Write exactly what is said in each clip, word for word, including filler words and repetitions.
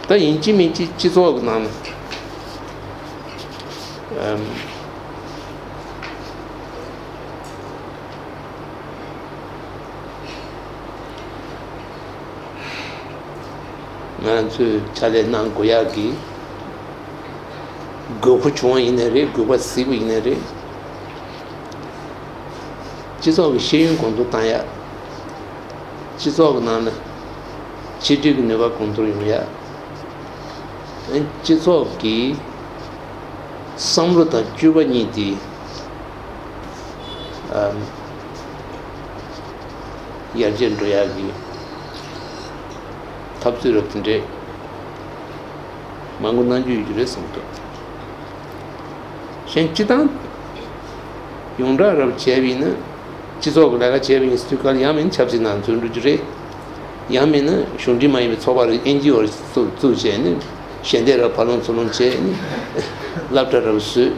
ད་ཡིན་གཅིག་མིན་གཅིག་སྤྱི་ཚོགས་ཀྱི་ནང་ལ་ཨམ། ང་ཚོས་ཕྱག་ལས་གནང་དགོས་ཡག་གི་དགོས་མཁོ་བྱུང་བ་ཡིན་ནའི་རེད། དགོས་པ་གཟིགས་པ་ཡིན་ནའི་རེད། སྤྱི་ཚོགས་ཀྱི་ཤེས་ཡོན་གོང་མཐོར་བཏང་ཡག་སྤྱི་ཚོགས་ཀྱི་ནང་ལ་ཆེད་སྒྲིག་གི་ནུས་པ་གོང་མཐོར་ཡོང་ཡག་སྤྱི་ཚོགས་ཀྱི་བསམ་བློ་དང་སྤྱོད་པ་གཉིས་དེ་ཨམ། ཡར་རྒྱས་འགྲོ་ཡག་གི་འཐབ་རྩོད་རབ་དེ་འདྲས་མང་པོ་གནང་རྒྱུ་ཡོད་རྒྱུ་རེད་བསམ་འདུག་གཞན་སྤྱི་བཏང་ཡོངས་གྲགས་རབ་བྱས་པ་ཡིན་ན། སྤྱི་ཚོགས་ཀྱི་ལས་ཀ་བྱས་པ་ཡིན་དུས་སྐབས་ཡང་མིན་ཆབ་སྲིད་ནང་འཛུལ་འགྲོ་རྒྱུ་རེད། ཡང་མིན་ན་གཞུང་འབྲེལ་མ་ཡིན་པའི་ཚོགས་པ་རེད། ཨེན་ཇི་ཨོ་རེད། བཙུགས་བཙུགས་བྱས་ནས་ཞལ་འདེབས་རབ་ཕར་ལོང་ཚུར་ལོང་བྱས་ནས་སློབ་གྲྭ་རབ་བཟོས།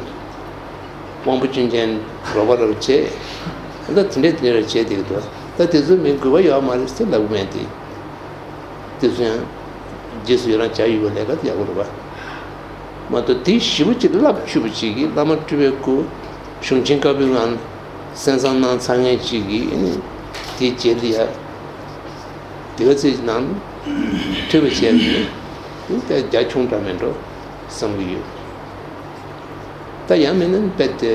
དབང་པོ་སྐྱོན་ཅན་རོགས་པ་རབ་བྱས། ད་དེ་འདྲས་དེ་འདྲས་རབ་བྱས་བསྡད་ཀྱི་འདུག་ད་དེ་ཚོ་མི་དགོས་པ་ཡོད་མ་རེད་ཟེར་ལབ་གི་མེད་དེ། དེ་ཚོ་ཡང་རྗེས་སུ་ཡི་རང་བྱ་ཡོད་པ་ལས་ཀ་དེ་ཡག་པོ་རེད་པ། མ་གཏོགས་དེ་ཞེ་པོ་ཅིག་རླབས་ཆེ་པོ་ཅིག་གིས་བླ་མ་སྤྲུལ་པའི་སྐུ་གཞུང་ཆེན་བཀའ་པོད་ལྔ་གསན་བསམ་གནང་ཚར་མཁན་ཅིག་གིས་ཨ་ནི་དེའི་རྗེས་ལ་ཡ་དེ་ག་ཚོད་ནང་ཐོས་པ་བྱས་ནས་ཨ་ནི་དེ་རྒྱ་ཁྱོན་འདྲ་མེད་འགྲོ་བསམ་གྱི་ཡོད། ད་ཡང་མིན་ན་རྦད་དེ་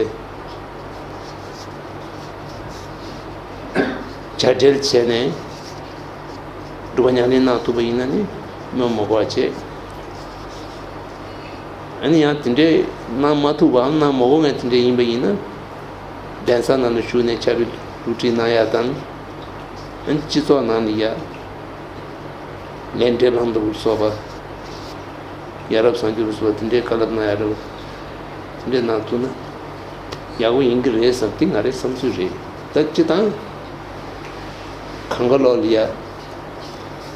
བྱ་བྲལ་བྱས་ནས་སྒྲུབ་པ་ཉམས་ལེན་གནང་ཐུབ་པ་ཡིན་ན་ནི་སྨོན་མོས་གུས་པ་བྱེད། ཨ་ནི་ཡང་དེ་འདྲའི་གནང་མ་ཐུབ་པའམ་གནང་མ་དགོས་མཁན་དེ་འདྲ་ཡིན་པ་ཡིན་ན། གདན་ས་ནང་ལ་བཞུགས་ནས་ཕྱག་དཔེ་སློབ་ཁྲིད་གནང་ཡག་དང་། ཨ་ནི་སྤྱི་ཚོགས་ནང་ལ་ཡ། ལན་འབྲས་ལམ་དུ་སོགས་པ། ཡ་རབས་གསར་འགྱུར་སོགས་དེ་འདྲའི་བཀའ་སློབ་གནང་ཡ་རབས། དེ་འདྲའི་གནང་ཐུབ་ན་ཡག་པོ་ཡིན་གྱི་རེད་བསམ་དེ་ང་རའི་བསམ་ཚུལ་རེད། ད་སྤྱི་བཏང་གང་ག་ལོག་ལ་ཡ་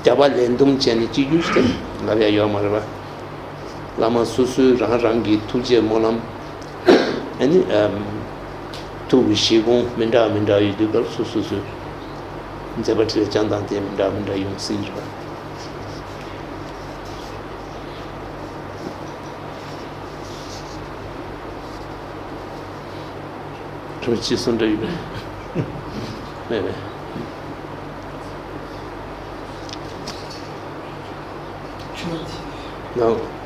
རྒྱབ་པ་ལན་འདུམ་བྱས་ནས་གཅིག་གྱུར་དེ་ལབ་ཡ་ཡོད་མ་རེད་པ། བླ་མ་སོ་སོའི་རང་རང་གི་ཐུགས་རྗེ་སྨོན་ལམ། ཨ་ནི་ཨམ། ཐུགས་ཀྱི་བཞེད་དགོངས་མི་འདྲ་མི་འདྲ་ཡོད་དུས་སྐབས་སུ་སོ་སོའི་མཛད་པ་ཁྲི་ལ་བཅངས་སྟངས་དེ་མི་འདྲ་མི་འདྲ་ཡོང་སྲིད་རེད་པ། ཁྱོད་ཅི་གསུང་འདྲ་ཡོད་པས། མེད་པས། ལགས།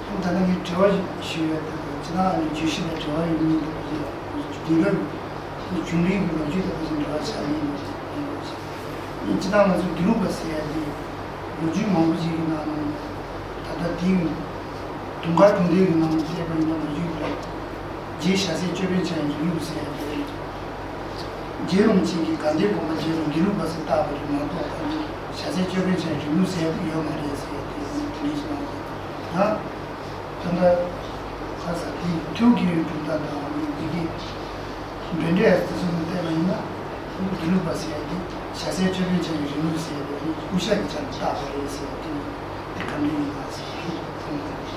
ད་ལྟ་ངས་དྲི་བ་ཞུ་ཡ་ད་ཅི་ད་ནི་བརྗོད་གཞི་དང་འབྲེལ་བ་ཡོད་མིན་འདུག་དེང་རབས་བྱུང་རིམ་གྱི་ལོ་རྒྱུས་དང་ཕལ་ཆེར་འབྲེལ་བ་ཆགས་ཡིན་འདུག་སྤྱི་བཏང་ང་ཚོ་དུས་རབས་པ་ཟེར་ཡ་དེ་ལོ་རྒྱུས་མང་པོ་ཞིག་གི་ནང་ནས་ད་ལྟ་དེའི་དུང་དཀར་གྲོང་རྡལ་གྱི་ནང་ནས་བཤད་པ་ཡིན་ན་ལོ་རྒྱུས་ལ་རྗེ་ཞྭ་སེར་ཅོད་པན་ཆེན་རིང་ལུགས་ཟེར་ཡ་དེ་རེད། རྗེ་རིན་པོ་ཆེ་གིས་དགའ་ལྡན་དགོན་པ་རྗེ་རིན་དགེ་ལུགས་པ་ཟེར་བཏགས་པ་རེད་མ་གཏོགས་ད་ནི་ཞྭ་སེར་ཅོད་པན་ཆེན་རིང་ལུགས་ཟེར་ཡ་དེ་ཡོད་མ་རེད་ཟེར་ཡ་དེ་ཡང་དེ་འདྲ་ཞིག་གནང་སོང་། ད་ད་ལྟ་ཁ་ས་དེའི་ཐུགས་ཀྱི་གྲུབ་མཐའ་དང་ཨ་ནི་དེ་གི་འབྲེལ་འདྲེས་དེ་ཚོ་ནས་བལྟས་པ་ཡིན་ན་དགེ་ལུགས་པ་ཟེར་ཡ་དེ་ཞྭ་སེར་ཅོད་པན་ཆེན་རིང་ལུགས་ཟེར་ཡ་དེ་ཨ་ནི་སྐུ་ཞབས་ཀྱི་ཆ་ནས་བཏགས་པ་རེད་ཟེར་ཡ་དེ་དེ་ག་འདྲ་ཡིན་ན་ཟེར་ཡ་དེ་མཐོང་གི་རེད།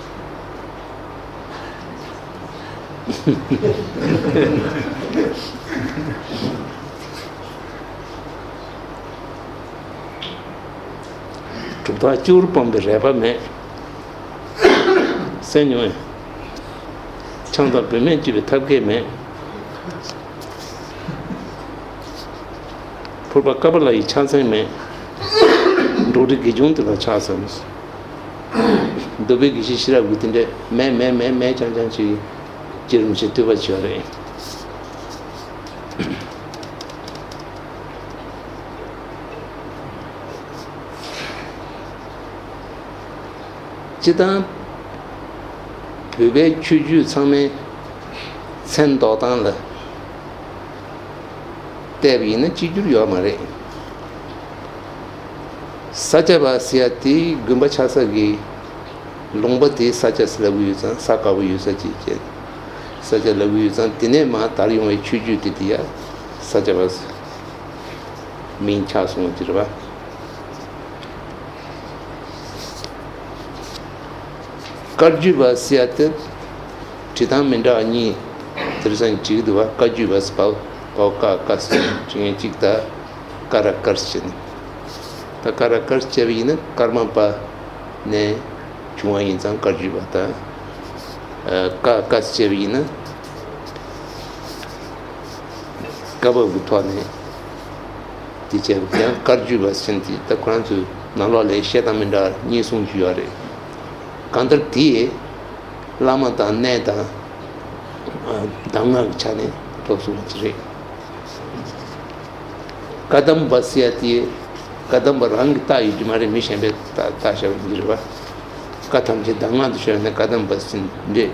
གྲུབ་མཐའ་བཅུར་སྤངས་པའི་རལ་པ་མེད། གསན་མྱོང་ངས། ཆང་དང་བུད་མེད་སྤྱོད་པའི་ཐབས་མཁས་མེད། ཕུར་པ་ཀ་པ་ལ་ཡི་ཕྱག་མཚན་མེད། འབྲོག་རི་དགེ་སྦྱོང་དེ་ལ་ཕྱག་བསམ། འདོད་པའི་དགེ་བཤེས་ཤེས་རབ་ཀྱི་དེ་འདྲས་མེད་མེད་མེད་མེད་རྐྱང་རྐྱང་ཅིག་རྗེ་རིན་པོ་ཆེ་བསྟོད་པ་བྱས་པ་རེད། སྤྱི་བཏང་བོད་པའི་ཆོས་བརྒྱུད་ཚང་མའི་མཚན་འདོགས་སྟངས་ལ་བལྟས་པ་ཡིན་ན་གཅིག་གྱུར་ཡོད་མ་རེད། ས་སྐྱ་པ་ཟེར་ཡ་དེ་དགོན་པ་ཆགས་ས་གི་ལུང་པ་དེ་ས་སྐྱ་ཟེར་ལབ་གི་ཡོད་ཙང་ས་དཀར་པོ་ཡོད་ས་ཅིག་བྱས། ས་སྐྱ་ལབ་གི་ཡོད་ཙང་དེ་ནས་མར་དར་ཡོང་བའི་ཆོས་བརྒྱུད་དེ་དེ་ཡ་ས་སྐྱ་པ་ཟེར་མིང་ཆགས་སོང་གི་རེད་པ། བཀའ་བརྒྱུད་པ་ཟེར་ཡ་དེ་བྲིས་སྟངས་མི་འདྲ་བ་གཉིས་དེང་སང་བྲིས་ཀྱི་འདུག་པ། བཀའ་བརྒྱུད་པ་ཟེར་བ་པའོ་ཀ་ཀ་ཟེར་བྲིས་མཁན་གཅིག་དང་། ཀ་ར་ཀར་ཟེར་ནས། ད་ཀ་ར་ཀར་བྱས་པ་ཡིན་ན་ཀརྨ་པ་ནས་བྱུང་བ་ཡིན་ཙང་བཀའ་བརྒྱུད་པ་དང་། ཀ་ཀ་བྱས་པ་ཡིན་ན་བཀའ་བབས་ཀྱི་ཐོག་ནས་དེ་བྱས་པ་ཡང་བཀའ་བརྒྱུད་པ་ཟེར་ནས་དེ་ད་ཁོ་རང་ཚོའི་ནང་ལོགས་ལ་བཤད་སྟངས་མི་འདྲ་བ་གཉིས་གསུངས་ཀྱི་ཡོད་རེད། གང་ལྟར་དེ་བླ་མ་དང་གནས་དང་གདམས་ངག་གི་ཆ་ནས་ཐོབ་སོང་བ་ཅིག་རེད། བཀའ་གདམས་པ་ཟེར་ཡ་དེ་བཀའ་གདམས་པ་རང་གིས་བཏགས་ཡོད་ཀྱི་མ་རེད། མི་གཞན་པས་བཏགས་བཏགས་བཞག་པ་ཡིན་གྱི་རེད་པ། བཀའ་ཐམས་ཅད་གདམས་ངག་ཏུ་ཤར་ནས་བཀའ་གདམས་པ་ཟེར་འདྲ།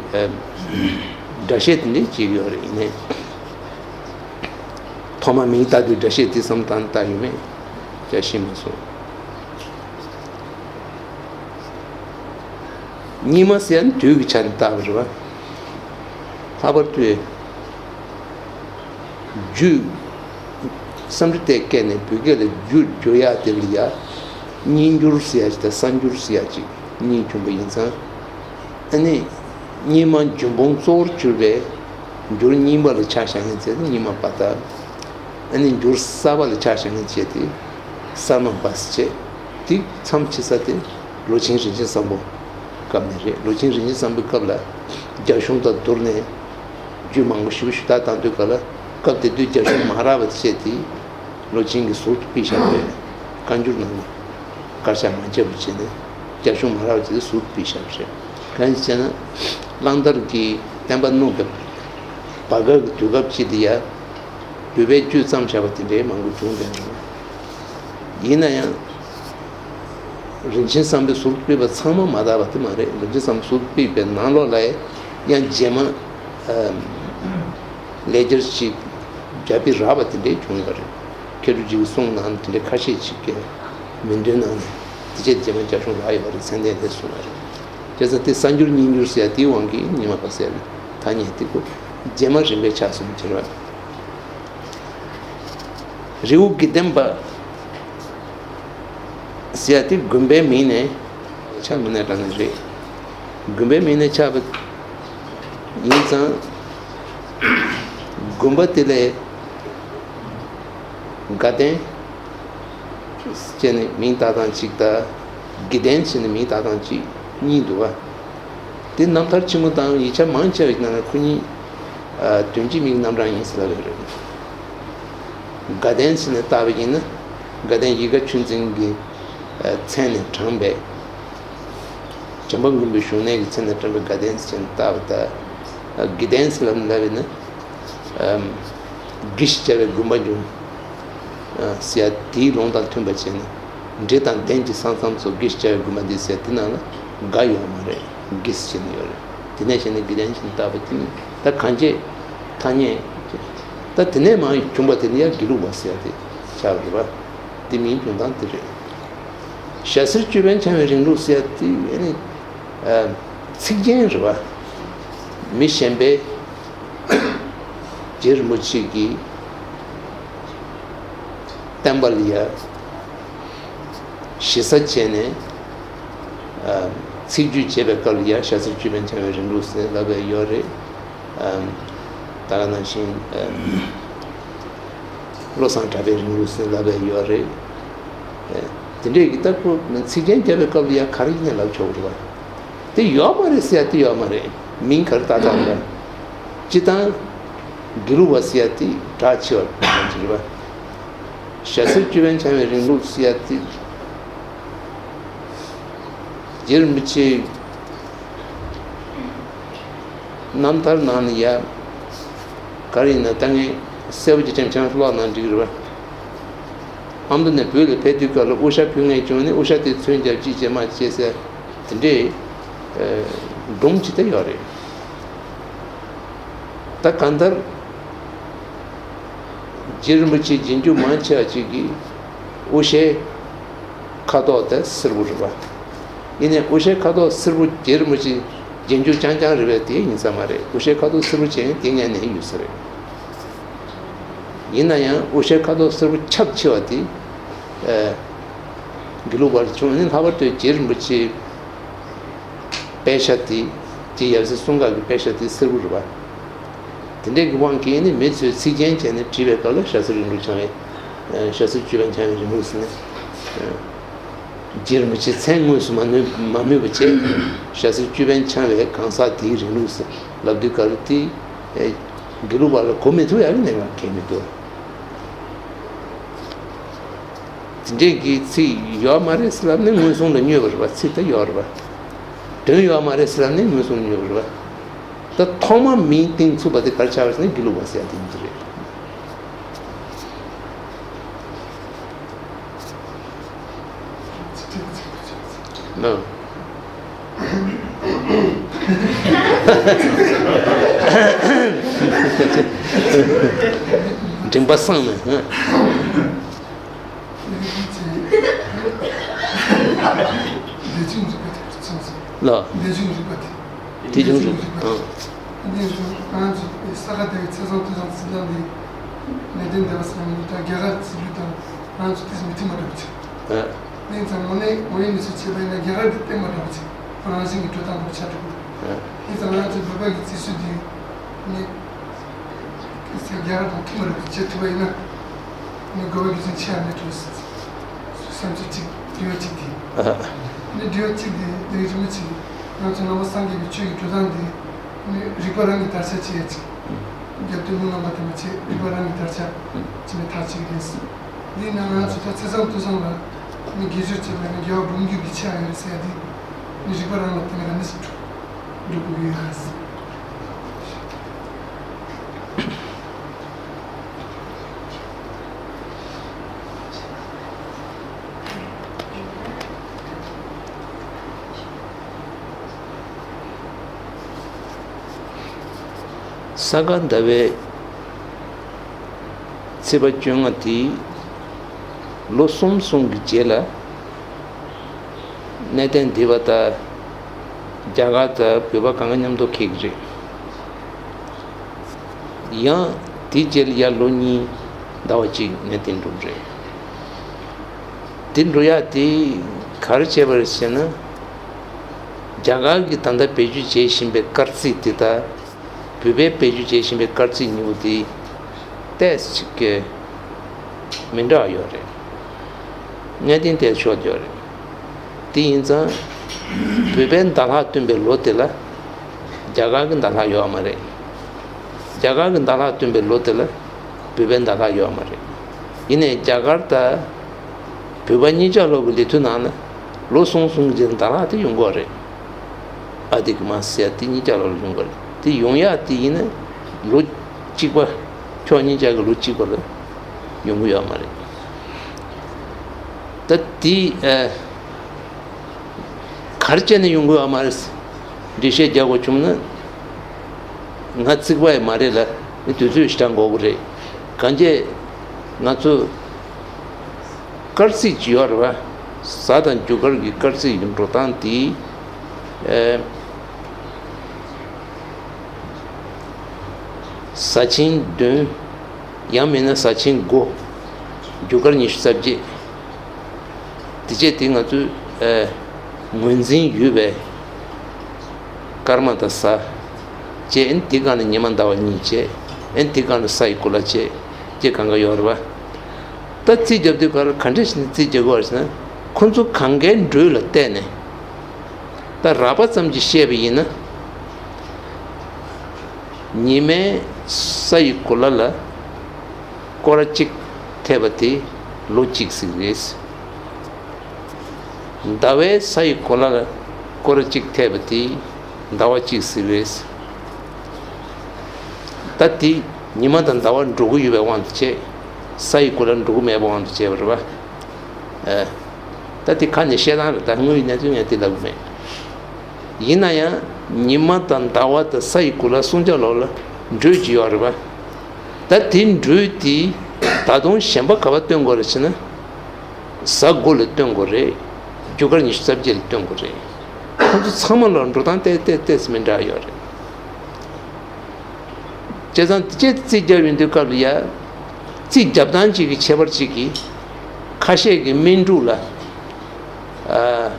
སྒྲ་བཤད་དེ་འདྲ་བྱེད་ཀྱི་ཡོད་རེད། ཡིན་ནའི་ཐོག་མ་མིང་བཏགས་དུས་སྒྲ་བཤད་དེ་བསམ་བཏང་བཏགས་ཡོད་མེད་ཀྱང་ཤེས་མ་སོང་། རྙིང་མ་ཟེར་ཡ་ནི་དུས་ཀྱི་ཆ་ནས་བཏགས་པ་རེད་པ། ལྷག་པར་དུ་རྒྱུད་སཾ་སྐྲྀ་ཏའི་སྐད་ནས་བོད་སྐད་ལ་རྒྱུད་བསྒྱུར་ཡ་དེ་ལ་ཡ་རྙིང་འགྱུར་ཟེར་ཡ་ཅིག་དང་གསར་འགྱུར་ཟེར་ཡ་ཅིག་གཉིས་བྱུང་བ་ཡིན་ཙང་། ཨ་ནི་རྙིང་མ་རྒྱུན་སྤོང་གཙོ་བོར་གྱུར་པའི་འགྱུར་རྙིང་པ་ལ་ཆ་བཞག་མཁན་ཟེར་ན་རྙིང་མ་པ་དང་། ཨ་ནི་འགྱུར་གསར་པ་ལ་ཆ་བཞག་མཁན་བྱས་ཏེ་གསར་མ་པ་ཟེར་བྱས། དེ་མཚམས་ཕྱེ་ས་དེ་ལོ་ཆེན་རིན་ཆེན་བཟང་པོ་སྐབས་ནས་རེད། ལོ་ཆེན་རིན་ཆེན་བཟང་པོའི་སྐབས་ལ་རྒྱ་གཞུང་དང་བསྡུར་ནས་རྒྱུད་མང་པོ་ཞེ་པོ་ཞུ་དག་བཏང་དུས་ག་ལ་སྐབས་དེ་དུས་རྒྱ་གཞུང་མ་རག་པ་བྱས་ཏེ་ལོ་ཆེན་གྱིས་ཟུར་དུ་ཕུད་བཞག་པའི་བཀའ་འགྱུར་ནང་དཀར་ཆག་མ་བརྒྱབ་པ་བྱས་ནས་རྒྱ་གཞུང་མ་རག་པ་བྱས་ཏེ་ཟུར་དུ་ཕུད་བཞག་པ་རེད། གང་ཡིན་ཟེར་ན་གླང་དར་གྱི་བསྟན་པ་བསྣུབས་པའི་བར་སྐབས་ཀྱི་དུས་སྐབས་ཅིག་དེ་ཡ་བོད་པའི་རྒྱུད་བརྩམས་བཞག་པ་དེ་འདྲའི་མང་པོ་བྱུང་བསྡད་འདུག་ཡིན་ན་ཡང་། རིན་ཆེན་བསམ་པའི་ཟུར་ཕུད་པ་ཚང་མ་མ་དག་པ་དེ་མ་རེད། རིན་ཆེན་བསམ་པའི་ཟུར་ཕུད་པའི་ནང་ལོགས་ལ་ཡང་རྗེས་མ་ཨམ་ལས་འཆར་ཞིག་རྒྱ་དཔེ་རག་པ་དེ་འདྲའི་བྱུང་ཡོད་རེད། མཁས་གྲུབ་རྗེའི་གསུང་ནང་དེ་འདྲའི་ཁ་ཤས་ཤིག་གི་མིང་དོན་ནང་ནས་དེ་ཆེད་རྗེས་མ་རྒྱ་གཞུང་རག་ཡོད་རེད། ཚད་ལྡན་རེད་གསུངས་པ་རེད། བྱས་ཙང་དེ་གསར་འགྱུར་རྙིང་འགྱུར་ཟེར་ཡ་དེའི་དབང་གིས་རྙིང་མ་པ་ཟེར་ཡ་ཐ་སྙད་དེ་ཁོ་རྗེས་མ་རིམ་པས་ཆགས་སོང་ཟེར་བ། རི་བོ་དགེ་ལྡན་པ་ཟེར་ཡ་དེ་དགོན་པའི་མིང་ནས་ཆགས་མིན་ན་དྲང་ནི་རེད། དགོན་པའི་མིང་ནས་ཆགས་པ་ཡིན་ཙང་དགོན་པ་དེ་ལ་དགའ་ལྡན་ཟེར་ནས་མིང་བཏགས་སྟངས་གཅིག་དང་དགེ་ལྡན་ཟེར་ནས་མིང་བཏགས་སྟངས་གཅིག་གཉིས་འདུག་བ། དེ་རྣམ་ཐར་ཆེན་མོ་དང་ཡིག་ཆ་མང་ཆེ་བའི་ནང་ལ་ཁོ་གཉིས་དོན་གཅིག་མིང་རྣམ་གྲངས་ཡིན་ཟེར་ལབ་ཡོད་རེད། དགའ་ལྡན་ཟེར་ནས་བཏགས་པ་ཡིན་ན་དགའ་ལྡན་ཡིད་དགའ་ཆོས་འཛིན་གྱི་མཚན་ནས་དྲངས་པའི་བྱམས་པ་མགོན་པོའི་བཞུགས་གནས་ཀྱི་མཚན་ནས་དྲངས་པའི་དགའ་ལྡན་ཟེར་ནས་བཏགས་པ་དང་། དགེ་ལྡན་ཟེར་ལབ་ན་ལབ་ཡིན་ན། དགེ་ཞེས་བྱ་བའི་དགོན་པ་འབྱུང་། ཟེར་ཡ་དེའི་ལུང་དང་མཐུན་པ་བྱས་ནས་འབྲེལ་དང་ལྡན་གྱི་ས་མཚམས་སུ་དགེ་ཞེས་བྱ་བའི་དགོན་པ་འདི་ཟེར་དེ་ནང་ལ་དགའ་ཡོད་མ་རེད། དགེ་ཟེར་ནས་ཡོད་རེད། དེ་ནས་བྱས་ནས་དགེ་ལྡན་ཞེས་བཏགས་པ་དེ་ནི་ད་གང་བྱེད་ཐ་སྙད་ད་དེ་ནས་མར་བྱུང་བ་དེ་ནི་ཡང་དགེ་ལུགས་པ་ཟེར་ཡ་དེ་ཆགས་པ་རེད་པ། དེ་མིང་བྱུང་སྟངས་དེ་རེད། ཞྭ་སེར་ཅོད་པན་འཆང་བའི་རིང་ལུགས་ཟེར་ཡ་དེ་ཨ་ནི་ཚིག་རྒྱན་རེད་པ། མི་གཞན་པས་རྗེ་རིན་པོ་ཆེ་གི་བསྟན་པ་ལ་ཡ་ཞེ་ས་བྱས་ནས་ཚིག་བརྗོད་བྱེད་པའི་སྐབས་ལ་ཡ་ཞྭ་སེར་ཅོད་པན་འཆང་བའི་རིང་ལུགས་ཟེར་ལབ་པའི་ཡོད་རེད། ད་ག་ནང་བཞིན་བློ་བཟང་གྲགས་པའི་རིང་ལུགས་ཟེར་ལབ་པའི་ཡོད་རེད། དེ་འདྲས་ཀྱི་ལྟ་བུ་ཚིག་རྒྱན་བརྒྱབ་པའི་སྐབས་ལ་ཡ་ག་རེ་ཡིན་ནས་ལབ་ཆོག་གི་རེད་པ། དེ་ཡོད་མ་རེད་ཟེར་ཡ་དེ་ཡོད་མ་རེད། མིང་ག་རེ་བཏགས་བཏགས་རེད། སྤྱི་བཏང་དགེ་ལུགས་པ་ཟེར་ཡ་དེ་གྲགས་ཆེ་བ་ཅིག་རེད་པ། ཞྭ་སེར་ཅོད་པན་འཆང་བའི་རིང་ལུགས་ཟེར་ཡ་དེ་རྗེ་རིན་པོ་ཆེ་རྣམ་ཐར་ནང་ནས་ཡ་ག་རེ་ཡིན་ན་ད་ངས་གསལ་པོ་ཅིག་དྲན་བྱང་ཀློག་ན་འགྲིག་གི་རེད་པ། ཨ་མདོ་ནས་བོད་ལ་ཕེབས་དུས་སྐབས་ལ་དབུ་ཞྭ་ཕུལ་མཁན་བྱུང་ནས་དབུ་ཞྭ་དེ་ཚོན་རྒྱབ་ཅིག་བྱས་མ་བྱས་ཟེར་དེ་འདྲའི་སྒྲུང་ཅིག་ད་ཡོད་རེད། ད་གང་ལྟར་རྗེ་རིན་པོ་ཆེ་རྗེས་འཇུག་མང་ཆེ་བ་ཅིག་གིས་དབུ་ཞྭའི་ ཁ་དོག་དེ་སེར་པོ་རེད་པ། ཡིན་ནའི་དབུ་ཞྭའི་ཁ་དོག་སེར་པོ་རྗེ་རིན་པོ་ཆེ་རྗེས་འཇུག་རྐྱང་རྐྱང་རེད་པས་དེ་ཡིན་ས་མ་རེད། དབུ་ཞྭའི་ཁ་དོག་སེར་པོ་ཅན་དེ་སྔོན་ནས་ཡོད་ས་རེད། ཡིན་ན་ཡང་དབུ་ཞྭའི་ཁ་དོག་སེར་པོ་ཁྱབ་ཆེ་བ་དེ་ཨ་དགེ་ལུགས་པ་ལ་བྱུང་། ཨ་ནི་ལྷག་པར་དུ་རྗེ་རིན་པོ་ཆེའི་པད་ཤག་དེ་རྗེ་ཡབ་སྲས་གསུང་སྐབས་ཀྱི་པད་ཤག་དེ་སེར་པོ་རེད་པ། དེ་འདྲའི་གི་དབང་གིས་ནི་མི་ཚོས་ཚིག་རྒྱན་བྱས་ནས་བྲིས་པའི་སྐབས་ལ་ཞྭ་སེར་རིང་ལུགས་འཆང་བའི་ཨ་ཞྭ་སེར་ཅོད་པན་འཆང་བའི་རིང་ལུགས་ཟེར་ནས་ཨ་རྗེ་རིན་པོ་ཆེ་མཚན་དངོས་སུ་མ་སྨོས་མ་སྨོས་པ་བྱས། ཞྭ་སེར་ཅོད་པན་འཆང་བའི་གང་ཟག་དེའི་རིང་ལུགས་ཟེར་ལབ་དུས་སྐབས་ལ་དེ་ཨེ་དགེ་ལུགས་པ་ལ་གོ་མི་ཐུབ་ཡག་གི་གནད་འགག་གང་ཡང་མི་འདུག། དེ་འདྲས་ཀྱི་ཚིག་ཡོད་མ་རེད་ཟེར་ལབ་ནས་ངོས་བཟུང་ལ་སྨྱོས་པ་རེད་པ། ཚིག་ད་ཡོད་རེད་པ། དོན་ཡོད་མ་རེད་ཟེར་ལབ་ནས་ངོས་བཟུང་ལ་སྨྱོས་པ་རེད་པ། ད་ཐོག་མ་མིང་བཏིང་ཚུགས་པ་དེ་ག་རེ་ཆགས་པ་ཟེར་ན་དགེ་ལུགས་པ་ཟེར་ཡ་དེ་ཡིན་གྱི་རེད། ཨ། མགྲིན་པ་སངས་ནས། ཨ། ལ། དེ་བྱུང་རེད། ཨ། འདི་རུ་ང་ཚོ་ས་ག་ཟླ་བའི་ཚེས་བཟང་ཐོས་བཟང་འཛིན་སྟངས་འདི་གནད་དོན་འདི་བ་ས་ནས་ད་རྒྱ་གར་རྩིས་རིག་དང་ང་ཚོ་དེ་མི་མཐུན་པ་འདྲ་པོ་ཅིག། ཨ། ཡིན་ཙང་དངོས་གནས་དངོས་ཡོད་གནས་ཚུལ་བྱས་པ་ཡིན་ན་རྒྱ་གར་འདི་བསྟན་པ་འདྲ་པོ་ཅིག་ཁོ་རང་བཞིན་གྱི་འགྲོ་སྟངས་འདྲ་པོ་ཆགས་འགྲོ་གི་འདུག། ཨ། ཡིན་ཙང་ང་ཚོ་བོད་པ་གི་རྩིས་སྲོལ་འདི་ནི་རྒྱ་གར་དང་མཐུན་པ་འདྲ་པོ་བྱེད་ཐུབ་པ་ཡིན་ན། ནི་དགོས་པ་རྒྱུ་མཚན་ཆེ་བ་མེད་འགྲོ་ཟེར། བསམ་ཚུལ་གཅིག་དྲི་བ་གཅིག་དེ། ནི་དྲི་བ་གཅིག་དེ་འདི་རིན་པོ་ཆེ་ང་ཚོ་ནང་པ་སངས་རྒྱས་པའི་ཆོས་ཀྱི་འགྲོ་སྟངས་དེ་ནི་རིག་པ་རང་གིས་དར་ཆ་བྱེད་ཡ་གཅིག། རྒྱབ་རྟེན་མུན་ནག་པ་དེ་མ་བྱེད་རིག་པ་རང་གིས་དར་ཆ་བྱེད་ནས་ཐག་གཅིག་རེད། འདི་ནང་ང་ཚོ་ད་ཚེས་བཟང་ཐོས་བཟང་ལ་ནི་དགེ་སྦྱོར་བྱེད་པ་ནི་དགེ་བ་འབུམ་འགྱུར་གྱི་ཆེ་བ་ཡོད་ཟེར་ཡ་དེ་ནི་རིག་པ་རང་ལ་བརྟེན་ནས་ག་ནས་སུ་འགྲོ་དགོས་ཀྱི་ཡོད་ཟེར། ས་ག་ཟླ་བའི་ཚེས་པ་བཅོ་ལྔ་དེ་ལོ་གསུམ་གསུམ་གྱི་རྗེས་ལ། གནད་དོན་འདི་བ་ད་རྒྱ་གར་དང་བོད་པ་གང་ག་མཉམ་དུ་འཁེལ་གྱི་རེད། ཡང་དེ་རྗེས་ལ་ཡར་ལོ་གཉིས་ཟླ་བ་གཅིག་གནད་དོན་འགྲོ་གི་རེད། དེ་འགྲོ་ཡག་དེ་ག་རེ་བྱས་པ་རེད་ཟེར་ན། རྒྱ་གར་གྱིས་ད་ལྟ་བེད་སྤྱོད་བྱེད་བཞིན་པའི་སྐར་རྩིས་དེ་དང་། བོད་པས་བེད་སྤྱོད་བྱེད་བཞིན་པའི་སྐར་རྩིས་གཉིས་པོ་དེ་ཏོག་ཙམ་ཅིག་གི་མི་འདྲ་བ་ཡོད་རེད། གནད་དོན་ཏོག་ཙམ་ཡོད་རེད། དེ་ཡིན་ཙང་། བོད་པའི་ཟླ་ལྷག་སྟོན་པའི་ལོ་དེ་ལ་རྒྱ་གར་གྱི་ཟླ་ལྷག་ཡོད་མ་རེད། རྒྱ་གར་གྱི་ཟླ་ལྷག་སྟོན་པའི་ལོ་དེ་ལ་བོད་པའི་ཟླ་ལྷག་ཡོད་མ་རེད། ཡིན་ནའི་རྒྱ་གར་དང་བོད་པ་གཉིས་ཆ་ལོ་གི་ལོ་ཐོའི་ནང་ན་ལོ་གསུམ་གསུམ་གྱི་ཟླ་ལྷག་དེ་ཡོང་གི་ཡོད་རེད། ཨ་དི་ཀ་མ་ཟེར་ཡ་དེ་གཉིས་ཆ་ལོ་ལ་ཡོང་གི་རེད། དེ་ཡོང་ཡག་དེ་ཡིན་ན་ལོ་གཅིག་པ། ཕྱོགས་གཉིས་ཆ་གི་ལོ་གཅིག་པ་ལ་ཡོང་གི་ཡོད་མ་རེད། ད་དེ་ཨ་ག་རེ་བྱས་ནས་ཡོང་གི་ཡོད་མ་རེད། འགྲེལ་བཤད་རྒྱག་དགོས་བྱུང་ན་ང་རྩིག་པ་ཡི་མ་རེད་ལ། དུས་ཚོད་ཞེ་དྲག་འགོར་གི་རེད། གང་བྱས་ང་ཚོ་སྐར་རྩིས་ཅིག་ཡོད་རེད་བ། གཟའ་དང་རྒྱུ་སྐར་གྱི་སྐར་རྩིས་ཀྱི་འགྲོ་སྟངས་དེ། ཨེ། གཟའ་ཆེན་བདུན། ཡང་མིན་ན་གཟའ་ཆེན་དགུ། རྒྱུ་སྐར་ཉི་ཤུ་རྩ་བརྒྱད། དེ་བྱས་དེ་ང་ཚོས་ཨེ། ངོས་འཛིན་ཡོད་པའི་སྐར་མ་དང་གཟའ་བྱས། ཨེ་དེ་སྒང་ལ་ཉི་མ་ཟླ་བ་གཉིས་བྱས། ཨེ་དེ་སྒང་ལ་ས་ཡི་གོ་ལ་བྱས། ཅེས་གང་ག་ཡོད་རེད་བ། ད་རྩིས་རྒྱབ་དུས་ག་ལ་ག་འདྲ་ཞིག་ནས་རྩིས་རྒྱག་དགོས་རེད་ཟེར་ན། ཁོ་ཚོ་གང་གའི་འགྲོས་ལ་བལྟས་ནས། ད་རགས་པ་ཙམ་གྱིས་བཤད་པ་ཡིན་ན། ཉི་མའི་ས་ཡི་གོ་ལ་ལ་སྐོར་ར་གཅིག་ཐེབས་པ་དེ་ལོ་གཅིག་ཟིག་རེད། ཟླ་བའི་ས་ཡི་གོ་ལ་ལ་སྐོར་ར་གཅིག་ཐེབས་པ་དེ་ཟླ་བ་གཅིག་ཟིག་རེད། ད་དེ་ཉི་མ་དང་ཟླ་བ་འགྲོ་གི་ཡོད་པའི་དབང་དུ་བྱས། ས་ཡི་གོ་ལ་འགྲོ་གི་མེད་པའི་དབང་དུ་བྱས་པ་རེད་བ། ཨ། ད་དེ་ཁ་ནས་བཤད་སྟངས་རེད། ད་དངོས་ཡོད་གནས་ཚུལ་ངས་དེ་ལབ་གི་མེད། ཡིན་ན་ཡང་ཉི་མ་དང་ཟླ་བ་དང་ས་ཡི་གོ་ལ་གསུམ་ཆ་ལོག་ལ་འགྲོས་ཅིག་ཡོད་རེད་བ། ད་དེ་འགྲོས་དེ་ད་དུང་གཞན་པ་ག་པར་སྟོན་དགོས་རེད་ཟེར་ན། གཟའ་དགུ་ལ་སྟོན་དགོས་རེད། རྒྱུ་སྐར་ཉི་ཤུ་རྩ་བརྒྱད་ལ་སྟོན་དགོས་རེད། ཁོང་ཚོ་ཚང་མ་ལ་འགྲོ་སྟངས་ཏོག་ཏོག་ཏོག་ཙམ་མི་འདྲ་ཡོད་རེད། བྱས་ཙང་དེ་ཅེས་རྩིས་རྒྱབ་ཡོང་དུས་སྐབས་ལ་ཡ། རྩིས་རྒྱབ་སྟངས་གཅིག་གི་ཁྱད་པར་གཅིག་གིས། ཁ་ཤས་ཀྱིས་སྨིན་དྲུག་ལ། ཨ།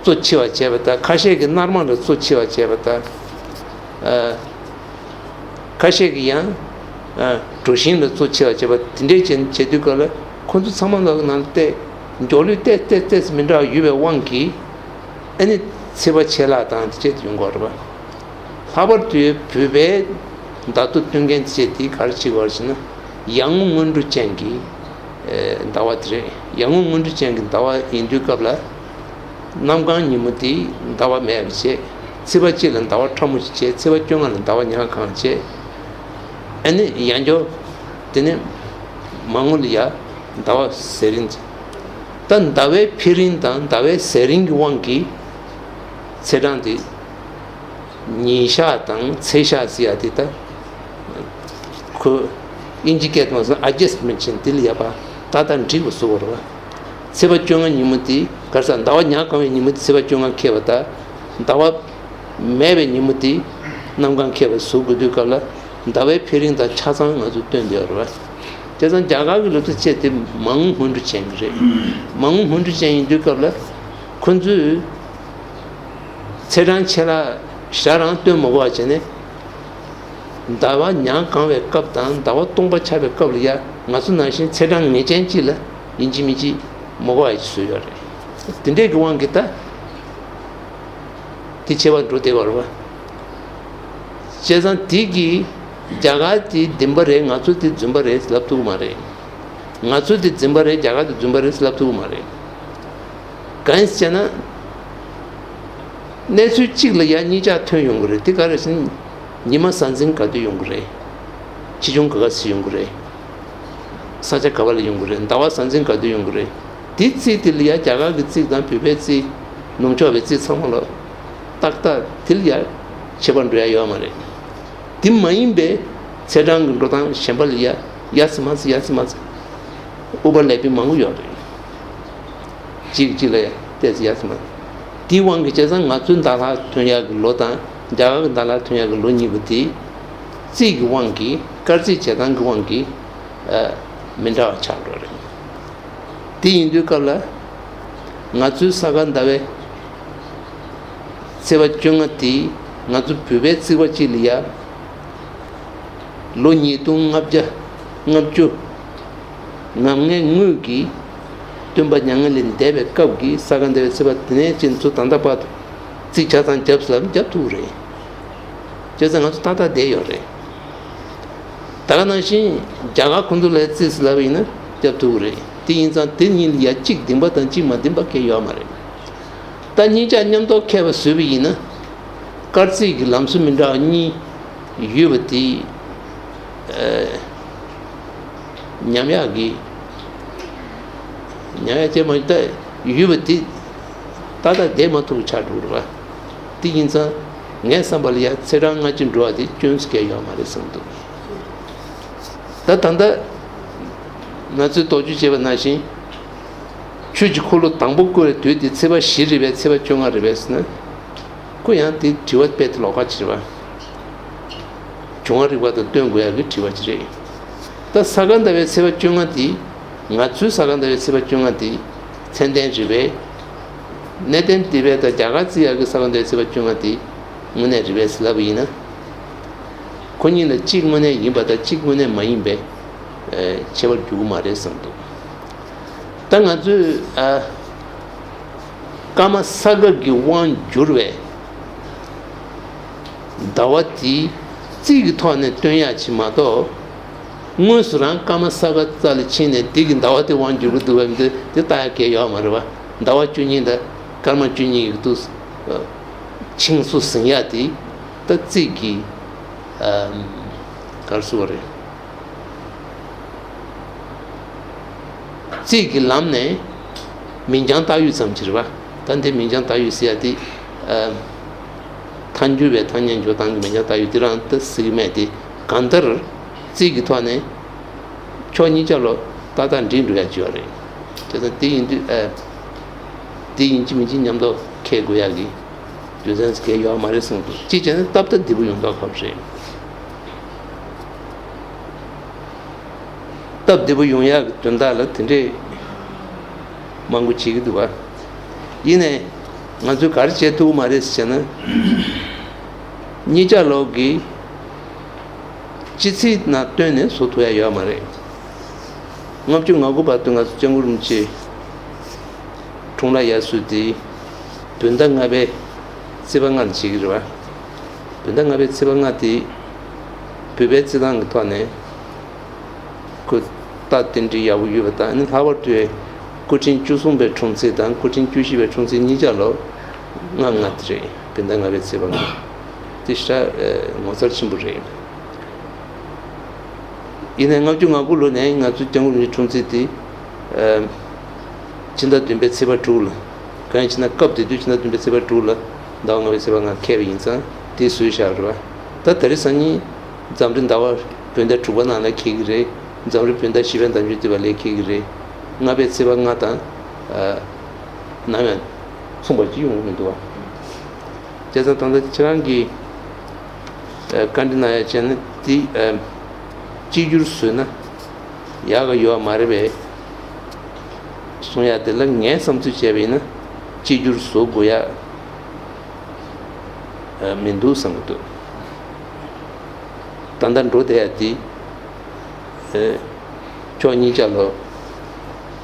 གཙོ་ཆེ་བ་བྱས་པ་དང་ཁ་ཤས་ཀྱིས་སྣར་མ་ལ་གཙོ་ཆེ་བ་བྱས་པ་དང་། ཨ། ཁ་ཤས་ཀྱིས་ཡང་། ཨ། གྲོ་ཞིང་ལ་གཙོ་ཆེ་བ་བྱས་པ་དེ་འདྲའི་བྱས་བྱས་དུས་སྐབས་ལ་ཁོང་ཚོ་ཚང་མ་ལོག་གི་ནང་ལ་བལྟས། མགྱོགས་ལུས་ཏོག་ཏོག་ཏོག་ཙམ་མི་འདྲ་བ་ཡོད་པའི་དབང་གིས། ཨ་ནི་ཚེས་པ་ཆད་ལྷག་དང་དེ་བྱས་དུ་ཡོང་གི་ཡོད་རེད་པ། ལྷག་པར་དུ་བོད་པའི་ཟླ་གཏོར་སྟོན་མཁན་དེ་བྱས་དེ་ག་རེ་བྱེད་ཀྱི་ཡོད་རེད་ཟེར་ན། ཡར་ངོ་སྔོན་འགྲོ་ཅན་གྱི་ཟླ་བ་དེ་རེད། ཡར་ངོ་སྔོན་འགྲོ་ཅན་གྱི་ཟླ་བ་ཡིན་དུས་སྐབས་ལ། གནམ་གང་ཉིན་མོ་དེ་ཟླ་བ་མེད་པ་བྱས། ཚེས་པ་གཅིག་ལ་ཟླ་བ་ཕྲ་མོ་ཞིག་བྱས། ཚེས་པ་བཅོ་ལྔ་ལ་ཟླ་བ་ཉ་གང་བྱས། ཨ་ནི་ཡང་བསྐྱར་དེ་ནས་མར་ངོ་ལ་ཡ་ཟླ་བ་ཟད་རིང་། ད་ཟླ་བའི་འཕེལ་རིམ་དང་ཟླ་བའི་ཟད་རིང་གི་དབང་གིས་ཚེས་གྲངས་དེ། ཉིན་ཞག་དང་ཚེས་ཞག་ཟེར་ཡ་དེ་ད། ཁོ། དབྱིན་ཇི་སྐད་དུ་མ་སོང་adjustment བྱས་དེ་ལ་ཡ་པ་ཏག་ཏག་འགྲིག་པ་བཟོ་དགོས་རེད་པ། ཚེས་པ་བཅོ་ལྔ་ཉིན་མོ་དེ་ག་རེ་ཟ་ཟླ་བ་ཉ་གང་བའི་ཉིན་མོ་དེ་ཚེས་པ་བཅོ་ལྔ་འཁེལ་བ་དང་། ཟླ་བ་མེད་པའི་ཉིན་མོ་དེ་གནམ་གང་འཁེལ་བ་བཟོ་དགོས་དུས་སྐབས་ལ་ཟླ་བའི་འཕེལ་རིམ་དང་ཆ་ཚང་ང་ཚོས་སྟོན་བསྡད་ཡོད་རེད་པ། བྱས་ཙང་རྒྱ་གར་གྱི་ལོ་ཚིགས་བཅས་དེ་མར་ངོ་སྔོན་འགྲོ་ཅན་གྱི་རེད། མར་ངོ་སྔོན་འགྲོ་ཅན་ཡིན་དུས་སྐབས་ལ་ཁོ་ཚོས། ཚེས་གྲངས་ཆད་ལྷག་ཞག་རང་སྟོན་མ་དགོས་པ་བྱས་ནས། ཟླ་བ་ཉ་གང་བའི་སྐབས་དང་ཟླ་བ་སྟོང་པ་ཆགས་པའི་སྐབས་ལ་ཡ་ང་ཚོ་ནང་བཞིན་ཚེས་གྲངས་ངེས་ཅན་གཅིག་ལ་ཡིན་གཅིག་མིན་གཅིག་མ་དགོས་པ་ཞིག་བཟོས་ཡོད་རེད། དེ་འདྲས་ཀྱི་དབང་གིས་ད་དེ་ཆད་པ་འགྲོ་བསྡད་པ་རེད་པ། བྱས་ཙང་དེ་གིས་རྒྱ་གར་དེ་བདེན་པ་རེད། ང་ཚོ་དེ་རྫུན་པ་རེད་ལབ་ཐུབ་ཀྱི་མ་རེད། ང་ཚོ་དེ་རྫུན་པ་རེད། རྒྱ་གར་དེ་རྫུན་པ་རེད་ལབ་ཐུབ་ཀྱི་མ་རེད། གང་ཡིན་ཟེར་ན། གནས་ཚུལ་གཅིག་ལ་ཡང་གཉིས་ཆ་ཐོན་ཡོང་གི་རེད། དེ་ག་རེ་ཟེར་ན། ཉི་མ་གཟའ་འཛིན་ག་དུས་ཡོང་གི་རེད། ཆེ་ཆུང་ག་ག་ཚོད་ཡོང་གི་རེད། ས་ཆ་ག་པ་ལ་ཡོང་གི་རེད། ཟླ་བ་གཟའ་འཛིན་ག་དུས་ཡོང་གི་རེད། དེ་རྩིས་དེ་ལ་ཡང་རྒྱ་གར་གྱི་རྩིས་དང་བོད་པའི་རྩིས། ནུབ་ཕྱོགས་པའི་རྩིས་ཚང་མ་ལ་ཏག་ཏག་དེ་ལ་ཡང་ཁྱད་པར་འགྲོ་ཡ་ཡོད་མ་རེད། དེ་མ་ཡིན་པའི་ཚེས་གྲངས་ཀྱི་འགྲོ་སྟངས་གཞན་པ་ལ་ཡ་ཡ་ཙི་མ་ཙི་ཡ་ཙི་མ་ཙི་ཨུ་བར་ལེ་པིང་མང་པོ་ཡོད་རེད། གཅིག་གཅིག་ལ་ཡ་ཏོག་ཙམ་ཡ་ཙི་མ་ཙི། དེའི་དབང་གིས་བྱས་ཙང་ང་ཚོའི་ཟླ་ལྷག་ཐོན་ཡག་གི་ལོ་དང་རྒྱ་གར་གྱི་ཟླ་ལྷག་ཐོན་ཡག་གི་ལོ་གཉིས་པོ་དེ་རྩིས་ཀྱི་དབང་གིས་སྐར་རྩིས་བྱེད་སྟངས་ཀྱི་དབང་གིས་ཨ་མི་འདྲ་བ་ཆགས་འགྲོ་རེད། དེ་ཡིན་དུས་སྐབས་ལ་ང་ཚོའི་ས་ག་ཟླ་བའི་ཚེས་པ་བཅོ་ལྔ་དེ་ང་ཚོ་བོད་པའི་རྩིས་པ་གཅིག་ལ་ཡ་ལོ་ཉིས་སྟོང་ལྔ་བརྒྱ་ལྔ་བཅུ་ང་ལྔའི་སྔོན་གྱི་སྟོན་པ་མྱ་ངན་ལས་འདས་པའི་སྐབས་ཀྱི་ས་ག་ཟླ་བའི་ཚེས་པ་དེ་ནས་ཅིག་ཚོ་ད་ལྟ་བར་དུ་རྩིས་ཆ་ཚང་བརྒྱབ་ཟེར་ལབ་བརྒྱབ་ཐུབ་ཀྱི་རེད། བྱས་ཙང་ང་ཚོ་ཏག་ཏག་བསྡད་ཡོད་རེད། ད་ག་ནང་བཞིན་རྒྱ་གར་ཁོང་ཚོ་ལ་རྩིས་ཟེར་ལབ་པ་ཡིན་ན་བརྒྱབ་ཐུབ་ཀྱི་རེད། དེ་ཡིན་ཙང་དེ་གཉིས་ལ་ཡ་གཅིག་བདེན་པ་དང་གཅིག་མ་བདེན་པ་གང་ཡང་ཡོད་མ་རེད། ད་གཉིས་ཆ་མཉམ་དུ་འཁེལ་བ་བཟོས་པ་ཡིན་ན། སྐར་རྩིས་ཀྱི་ལམ་སྲོལ་མི་འདྲ་བ་གཉིས་ཡོད་པ་དེ། ཨ། ཉམས་ཡག་གི། ཉམས་ཡག་ཅན་མ་ད་ཡོད་པ་དེ་ཏག་ཏག་བསྡད་མ་ཐུབ་པ་ཆགས་འགྲོ་གི་རེད་པ། དེ་ཡིན་ཙང་ངའི་བསམ་པ་ལ་ཡ་ཚེས་གྲངས་སྔ་ཕྱི་འགྲོ་བ་དེ་སྐྱོན་ཟེར་མཁན་ཡོད་མ་རེད་བསམ་འདུག་ད་ད་ལྟ་ང་ཚོས་དོགས་གཅོད་བྱས་པ་ནང་བཞིན། ཆོས་ཀྱི་འཁོར་ལོ་དང་པོ་བསྐོར་བའི་དུས་དེ་ཚེས་པ་བཞི་རེད་པས་ཚེས་པ་བཅོ་ལྔ་རེད་པས་ཟེར་ན། ཁོ་ཡང་དེ་དྲི་བ་དཔེ་དེ་ལོགས་ཀ་ཅིག་རེད་པ། བྱུང་བ་རིག་པ་དང་སྟོན་དགོས་ཡག་གི་དྲི་བ་ཅིག་རེད། ད་ས་ག་ཟླ་བའི་ཚེས་པ་བཅོ་ལྔ་དེ། ང་ཚོའི་ས་ག་ཟླ་བའི་ཚེས་པ་བཅོ་ལྔ་དེ་ཚད་ལྡན་རེད་པས། གནས་བརྟན་སྡེ་པས་དང་རྒྱ་གར་རྩིས་ཡག་གི་ས་ག་ཟླ་བའི་ཚེས་པ་བཅོ་ལྔ་དེ་དངོས་གནས་རེད་པས་ཟེར་ལབ་པ་ཡིན་ན། ཁོ་གཉིས་ལ་གཅིག་དངོས་གནས་ཡིན་པ་དང་གཅིག་དངོས་གནས་མ་ཡིན་པའི་ཨ་ཁྱད་པར་འགྱུར་གི་མ་རེད་བསམ་འདུག་ད་ང་ཚོས་ཨ་སྐར་མ་ས་ག་གི་དབང་བསྒྱུར་བའི་ཟླ་བ་དེ་རྩིས་ཀྱི་ཐོག་ནས་སྟོན་ཡག་ཅིག་མ་གཏོགས། དངོས་སུ་རང་སྐར་མ་ས་ག་རྩ་ལ་ཕྱིན་ནས་འདི་གི་ཟླ་བ་དེ་དབང་བསྒྱུར་གྱི་འདུག་བས་འདི་དེ་ལྟ་ཡག་གང་ཡང་ཡོད་མ་རེད་པ། ཟླ་བ་བཅུ་གཉིས་དང་སྐར་མ་བཅུ་གཉིས་ཀྱི་དུས་ཕྱིན་སོང་ཟེར་ཡག་དེ་ད་རྩིས་ཀྱི་ཨ་ག་རེ་ཟེར་དགོས་རེད། རྩིས་ཀྱི་ལམ་ནས་མིང་རྐྱང་བཏགས་ཡུལ་ཙམ་ཅིག་རེད་པ། ད་འདི་མིང་རྐྱང་བཏགས་ཡུལ་ཟེར་ཡག་དེ་ཨ་ཐལ་འགྱུར་བའི་ཐ་སྙད་འཇོག་སྟངས་ཀྱི་མིང་རྐྱང་བཏགས་ཡུལ་དེ་རང་ད་ཟེར་གྱི་མེད་དེ། གང་ལྟར་རྩིས་ཀྱི་ཐོག་ནས་ཕྱོགས་གཉིས་ཆ་ལ་ཏག་ཏག་འགྲིག་འགྲོ་ཡག་ཅིག་ཡོད་རེད། བྱས་ཙང་དེ་ཡིན་དུས་ཨ། དེ་ཡིན་གཅིག་མིན་གཅིག་མཉམ་དུ་འཁེལ་དགོས་ཡག་གི་རྒྱུ་མཚན་གང་ཡང་ཡོད་མ་རེད་གསུངས་འདུག་གཅིག་བྱས་ན་སྟབས་བདེ་པོ་ཡོང་མདོག་ཁ་པོ་རེད། སྟབས་བདེ་པོ་ཡོང་ཡག་གི་དོན་དག་ལ་དེ་འདྲས་མང་པོ་བྱེད་ཀྱི་འདུག་བ། ཡིན་ནའི་ང་ཚོས་ག་རེ་བྱེད་ཐུབ་ཀྱི་མ་རེད་ཟེར་ན། གཉིས་ཆ་ལོག་གི་སྤྱི་ཚིག་ནང་བཏོན་ནས་བཟོ་ཐུབ་ཡ་ཡོད་མ་རེད། ལྔ་བཅུ་ང་དགུ་བར་དུ་ང་ཚོ་སྐྱབས་མགོན་རིན་པོ་ཆེ་འཁྲུངས་ལྷ་དབྱར་གསོལ་དེ་བོད་ཟླ་ལྔ་པའི་ཚེས་པ་ལྔ་ལ་བྱེད་ཀྱི་རེད་བ། བོད་ཟླ་ལྔ་པའི་ཚེས་པ་ལྔ་དེ་བོད་པའི་རྩེད་ཐང་གི་ཐོག་ནས་ཁོ་རྟགས་རྟེན་འབྲེལ་ཡག་པོ་ཡོད་པ་དང་། ཨ་ནི་ལྷག་པར་དུ་སྐུ་ཕྲེང་བཅུ་གསུམ་པའི་འཁྲུངས་ཚེས་དང་སྐུ་ཕྲེང་བཅུ་བཞི་པའི་འཁྲུངས་ཚེས་གཉིས་ཆ་ལོ་ལྔ་ལྔ་དེ་རེད། བོད་ཟླ་ལྔ་པའི་ཚེས་པ་ལྔ་དེ་ཞེ་དྲག་ངོ་མཚར་ཆེན་པོ་རེད། ཡིན་ནའི་ལྔ་བཅུ་ང་དགུ་ལོ་ནས་ང་ཚོ་སྐྱབས་མགོན་རིན་པོ་ཆེའི་འཁྲུངས་ཚེས་དེ་ཕྱི་ཟླ་བདུན་པའི་ཚེས་པ་དྲུག་ལ། གང་ཡིན་ཕྱིན་ན་སྐབས་དེ་དུས་ཕྱི་ཟླ་བདུན་པའི་ཚེས་པ་དྲུག་ལ་ཟླ་བ་ལྔ་པའི་ཚེས་པ་ལྔ་འཁེལ་བ་ཡིན་ཙང་དེ་བཟོས་བཞག་རེད་བ། ད་ད་རེས་སང་ཉིན་འཛམ་གླིང་ཟླ་བ་བོད་ཟླ་དྲུག་པ་ནང་ལ་འཁེལ་གྱི་རེད། འཛམ་གླིང་བོད་ཟླ་བཞི་པའི་ཟླ་མཇུག་དེ་བ་ལ་འཁེལ་གྱི་རེད། ལྔ་པའི་ཚེས་པ་ལྔ་དང་ནམ་ཡང་མཚུངས་པ་ཅིག་ཡོང་གི་མི་འདུག་བ། བྱས་ཙང་ད་ལྟ་ཁྱེད་རང་གིས་བཀའ་འདྲི་གནང་ཡ་བྱས་ན་དེ་གཅིག་གྱུར་བཟོས་ན་ཡག་ག་ཡོད་མ་རེད་པས་གསུང་ཡ་དེ་ལ་ངས་བསམ་ཚུལ་བྱས་པ་ཡིན་ན་གཅིག་གྱུར་བཟོ་དགོས་ཡ་མི་འདུག་བསམ་གྱི་འདུག་ད་ལྟ་འགྲོ་བསྡད་ཡ་དེ། ཨེ། ཕྱོགས་གཉིས་ཆ་ལོ།